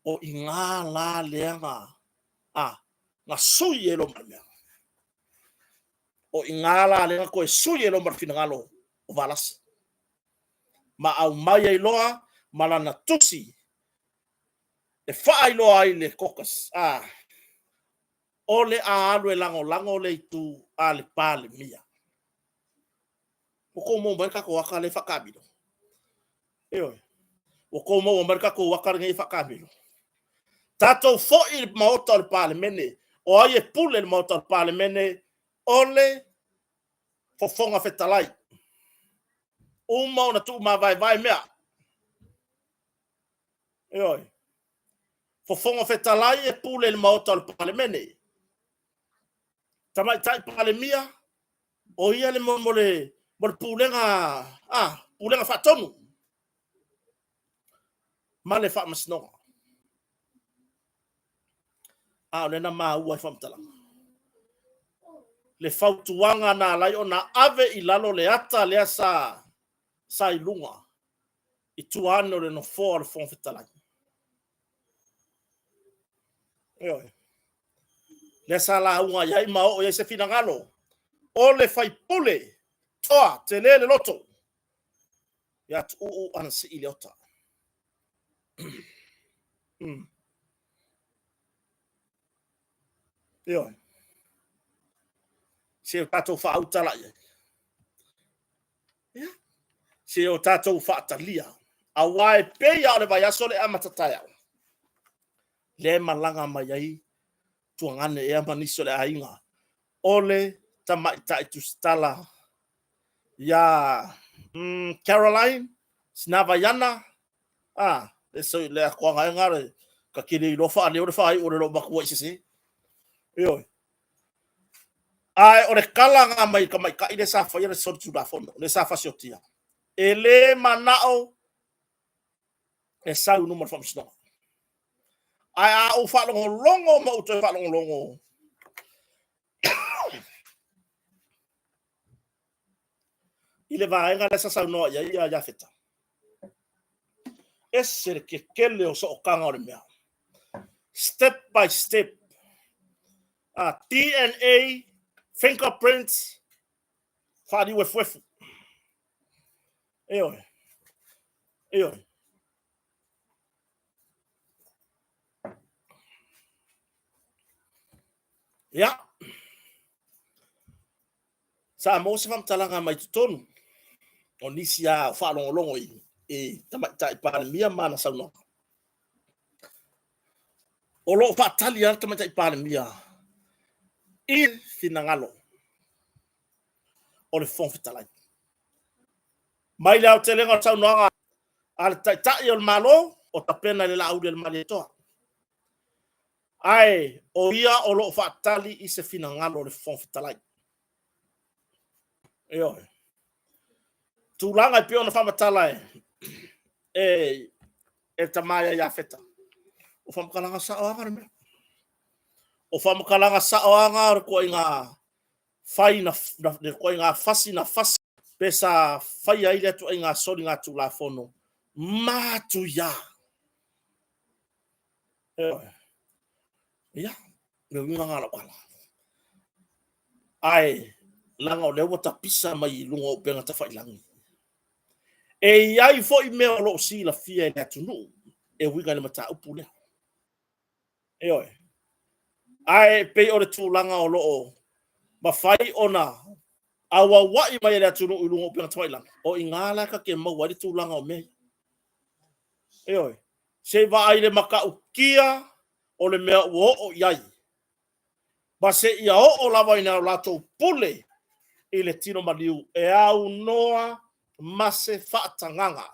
o i ina la lea na, a, na sui ai loa ma le mea. O i ina la lea na toe sui ai loa ma le finagalo o Valasi. Ma aumai ai loa ma lana tusi e faailoa ai le caucus, a, o le a alu e lagolago le itu a le Palemia. Ua tou maua mai le tatou ata lea e faataamilo? Ioe. Ua tou maua mai le tatou ata lenei e faataamilo? Tatou foi i le Maota o le Palemene. O ai e pule i le Maota o le Palemene? O le Fofoga Fetalai. Uma ona tuumavaevae mea. Ioe. Fofoga Fetalai e pule i le Maota o le Palemene. Tamaitai Palemia, o ia le mo le mo le pulega a pulega faatonu ma le faamasinoga. A o lea na maua i faamatalaga le fautuaga na alai ona ave i lalo le ata lea sa i luga i tua ane o le nofoa o le Fofoga Fetalai. Ioe. Lea sa lauga i ai ma oo i ai se finagalo o le faipule toa tele le loto ia Tuuu Anasii Leota. Ioe. Se o tatou faauta la i ai. Ia. Se o tatou faatalia. Aua e pei lava o le vaiaso le amata taeao, lea e malaga mai ai tuagane ea ma nisi o le aiga o le tamaitai tusitala ia Caroline Sinavaiana, a, le so le atoaga e le ka kile iloa faaleo le faaiu o le loo matua i sese. Ioe. Ae o le tala na mai tamaitai le sa faia le solitulafono, le sa fasiotia. E le manao e sau i luma o le faamasinoga. Ae a ou faalogologo ma ou toe faalogologo i le vaega lea sa saunoa i ai ia Iafeta, ese le kekele o sootaga o le mea. Step by step. DNA, fingerprints, faaliu efuefu. Ioe. Ioe. Ia. Sa maua se faamatalaga mai totonu o nisi a o faalogologo i Tamaitai Palemia ma ana saunoaga. O lo o faatali lava le Tamaitai Palemia i finagalo o le Fofoga Fetalai. Mai le aotelega o le saunoaga a le Taitai o le Malo, o tapena i le Laaulialemalietoa. Ae o ia o lo o faatali i se finagalo o le Fofoga Fetalai. Ioe. Tulaga e pei ona faamatala e tama ia Iafeta. O faamatalaga saoaga le mea. O faamatalaga saoaga o le tuaiga fai na, le tuaiga fasi na fasi pe sa faia ai lea tuaiga soligatulafono matuia. Ia, le uiga lena o lau tala. Ae, leaga o lea ua tapisa mai i luga o upega tafailagi. E i ai foi mea o lo o silafia e le atunuu e uiga i le mataupu lea. Ioe. Ae pei o le tulaga o lo o mafai ona auauai mai e le atunuu i luga o upega tafailagi, o i ina la ta te maua ai le tulaga o mea ia. Ioe. Se i vaai le matautia o le mea ua oo i ai, ma seia oo lava ina o latou pule i le tino maliu e aunoa ma se faatagaga.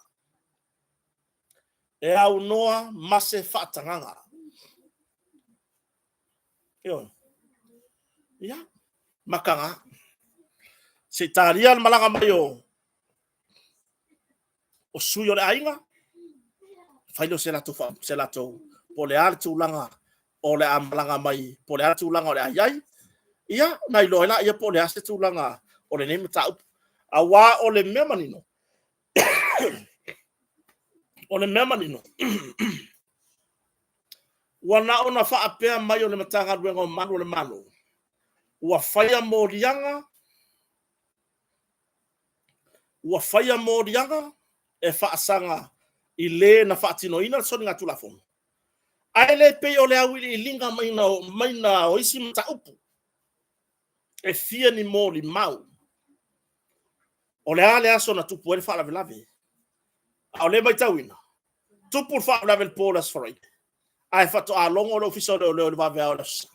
E aunoa ma se faatagaga. Ioe. Ia, makaga. Se i talia le malaga mai o sui o le aiga, fai lea o se latou, se latou, po o le a le tulaga o le a malaga mai, po o le a le tulaga o le a i ai, ia, ona iloa ai lea po o le a se tulaga o lenei mataupu. Aua o le mea manino, o le mea manino, ua na ona faapea mai o le Matagaluega o Malu o le Malo, ua faia moliaga, ua faia moliaga e faasaga i le na faatinoina le soligatulafono, ae le pei o le auiliiliga maiga o isi mataupu e fia ni molimau. O le a le aso na tupu ai le faalavelave? A o lea e matauina, tupu le faalavelave i le po o le Aso Faraile, ae faatoa logo le Ofisa o Leoleo i le vaveao o le Aso Sa.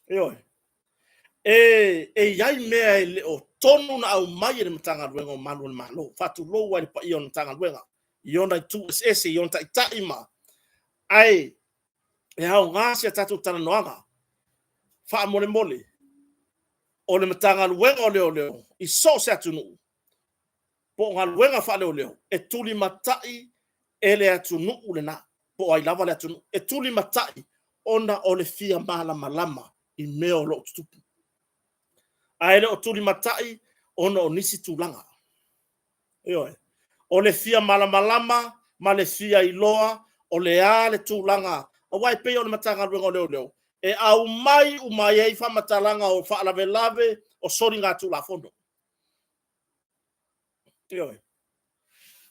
Ioe. E i ai mea e le o tonu na aumai e le Matagaluega o Malu o le Malo. Faatulou ai i le paia o le Matagaluega i ona itu eseese, i ona taitai ma... Ae e aoga si a tatou talanoaga. Faamolemole, o le Matagaluega o Leoleo i so o se atunuu, po o galuega faaleoleo, e tulimatai e le atunuu lena, po o ai lava le atunuu, e tulimatai ona o le fia malamalama i mea o lo o tutupu. Ae le o tulimatai ona o nisi tulaga. Ioe. O le fia malamalama ma le fia iloa o le a le tulaga, aua e pei o le Matagaluega o Leoleo, e aumai uma i ai faamatalaga o faalavelave o soligatulafono. Ioe.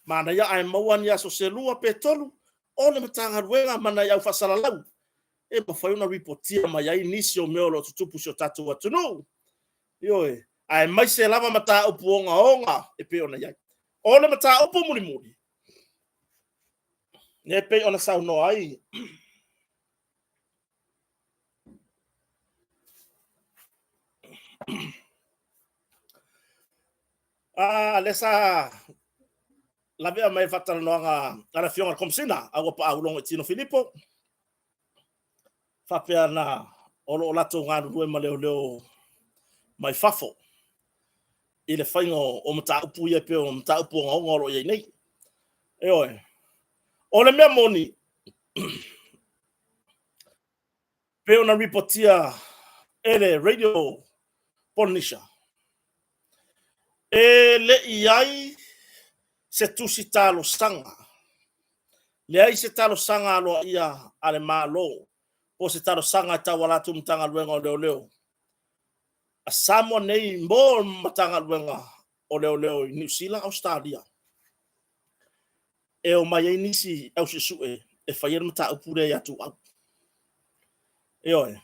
Manaia ae maua ni aso se 2 pe 3 o le Matagaluega ma nai au faasalalau e mafai ona ripotia mai ai nisi o mea o lo o tutupu i si o tatou atunuu. Ioe, aemaise lava mataupu ogaoga e pei ona i ai. O le mataupu mulimuli, e pei ona saunoa ai lea sa lavea mai le faatalanoaga a le Afioga i le Komesina a Auapaau Logoitino Filipo, faapea na o lo o latou galulue ma leoleo mai fafo i le faiga o mataupu ia pei o mataupu ogaoga o lo o i ai nei. Ioe. O le mea moni, pei ona ripotia e le Radio Polynesia, e le i ai se tusi talosaga, leai se talosaga aloaia a le Malo po o se talosaga e tauala atu i le Matagaluega o Leoleo a Samoa nei mo Matagaluega o Leoleo i Niu Sila, Ausetalia, e omai ai nisi au suesue e faia le mataupu lea ia Tuuau. Ioe.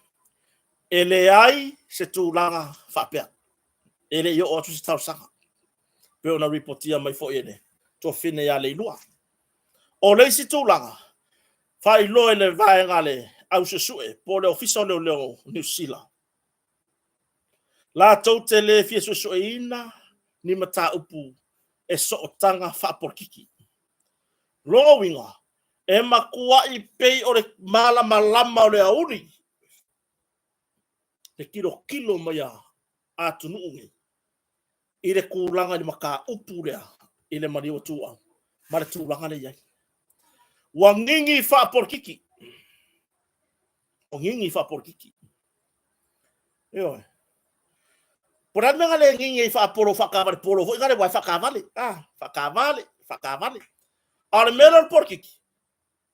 E leai se tulaga faapea. E le i oo atu se talosaga. Pei ona ripotia mai foi e le tuafafine ia Leilua. O le isi tulaga, faailoa e le vaega a le au suesue po o le Ofisa o Leoleo o Niu Sila, latou te le fia suesueina ni mataupu e sootaga faapolokiki. Lona uiga, e matuai pei o le malamalama o le aoauli le tilotilo mai a atunuu nei i le tulaga i le mataupu lea i le maliu o Tuuau ma le tulaga lea e i ai. Ua gigi faapolokiki. Ua gigi faapolokiki. Ioe. Po o le a le mea na le gigi ai faapolo faakaavale polo foi na le, aua e faakaavale. Ah, faakaavale, faakaavale. A o le mea lea o le polokiki,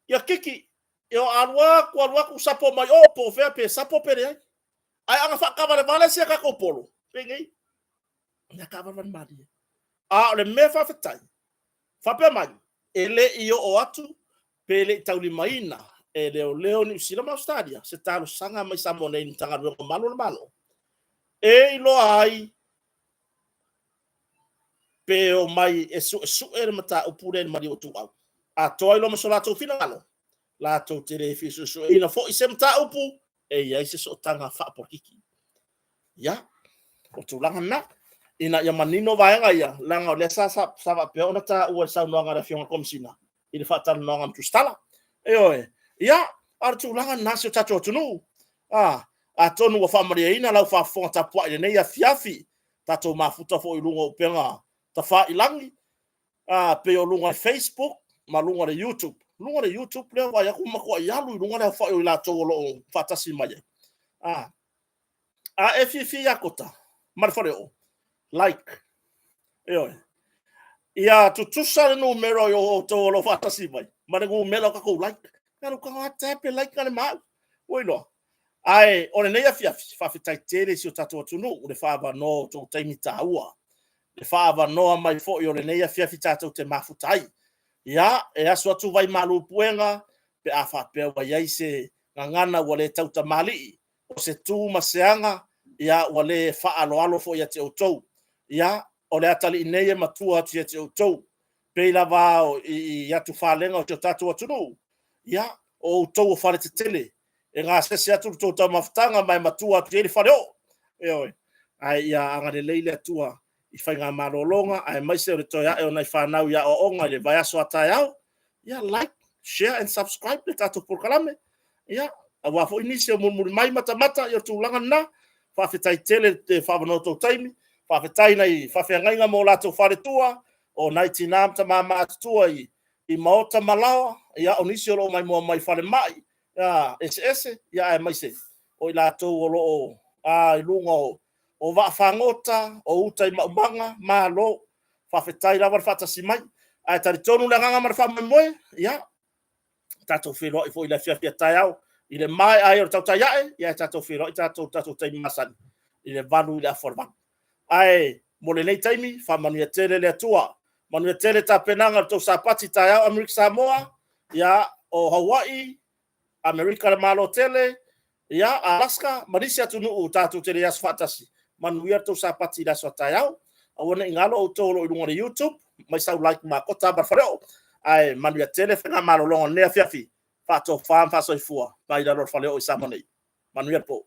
ia kiki, ia alu atu, alu atu, sapo mai o, po o fea, pe sapo pe leai. Ae ana faakaavalevale si a tatou polo, penei, ia kaavalevale malie. A o le mea faafetai, faapea mai, e le i oo atu pe le i taulimaina e leoleo Niu Sila ma Ausetalia se talosaga mai Samoa nei i le Matagaluega o Malu o le Malo e iloa ai pe omai e suesue le mataupu lea i le maliu o Tuuau. Atoa ai loa ma so latou finagalo, latou te le fia suesueina foi se mataupu e i ai se sootaga faapolokiki. Ia. O tulaga na, ina ia manino vaega ia, leaga o lea sa sa faapea ona taua i le saunoaga a le Afioga i le Komesina i le faatalanoaga ma Tusitala. Ioe. Ia, a o le tulaga lena si o tatou atunuu. A, atonu ua faamalieina lau faafofoga tapuai i lenei afiafi, tatou mafuta foi i luga o upega tafailagi, a, pei o luga o le Facebook ma luga o le YouTube. Luga o le YouTube lea vaai atu ua matuai alu i luga le aofai o i latou o lo o faatasi mai ai. A, a e fiafia ia Kota ma le Faleoo, like. Ioe. Ia tutusa le numera o outou o lo o faatasi mai ma le numera o tatou like. Ia alu tago lava tap le like na le ma au. Ua iloa. Ae o lenei afiafi, faafetai tele i si o tatou atunuu le faaavanoa o outou taimi taua. Le faaavanoa mai foi o lenei afiafi tatou te mafuta ai. Ia, e asu atu vai malu puega pe a faapea ua i ai se gagana ua le tautamalii, o se tu ma se aga, ia ua le faaaloalo foi ia te outou. Ia, o le atalii nei e matua atu ia te outou, pei lava i atufalega o si o tatou atunuu, ia, o outou o faletetele, e gasese atu le tou taumafataga ma e matua atu i ai le faleoo. Ioe. Ae ia agalelei le Atua i faigamalologa aemaise o le toe ae o nai fanau i aoaoga i le vaiaso a taeao. Ia, like, share and subscribe le tatou polokalame. Ia, aua foi nisi o mulimuli mai matamata, ia o le tulaga lena. Faafetai tele le faaavanoa o tou taimi. Faafetai i nai faafeagaiga ma o latou faletua, o nai tina ma tama matutua i maota ma laoa, ia o nisi o lo o maimoa mai i falemai eseese, ia aemaise o i latou o lo o i luga o vaafagota, o uta i maumaga, malo. Faafetai lava le faatasi mai. Ae talitonu le agaga ma le faamoemoe, ia, tatou feiloai foi i le afiafi a taeao i le maea ai o le tautai ae, ia tatou feiloai tatou tatou taimi masani i le 8 i le afa o le 8. Ae mo lenei taimi, faamanuia tele le Atua. Manuia tele tapenaga o le tou Sapati taeao Amerika Samoa, ia, o Hawaii, Amerika le Malo tele, ia, Alaska ma nisi atunuu tatou te le aso faatasi. Manuia le tou Sapati i le aso a taeao. Aua ne i galo outou o lo o i luga o le YouTube, mai sau like ma Kota ma le Faleoo. Ae manuia tele faigamalologa o lenei afiafi, faatofa ma faasoifua mai lalo o le Faleoo i Samoa nei. Manuia le po.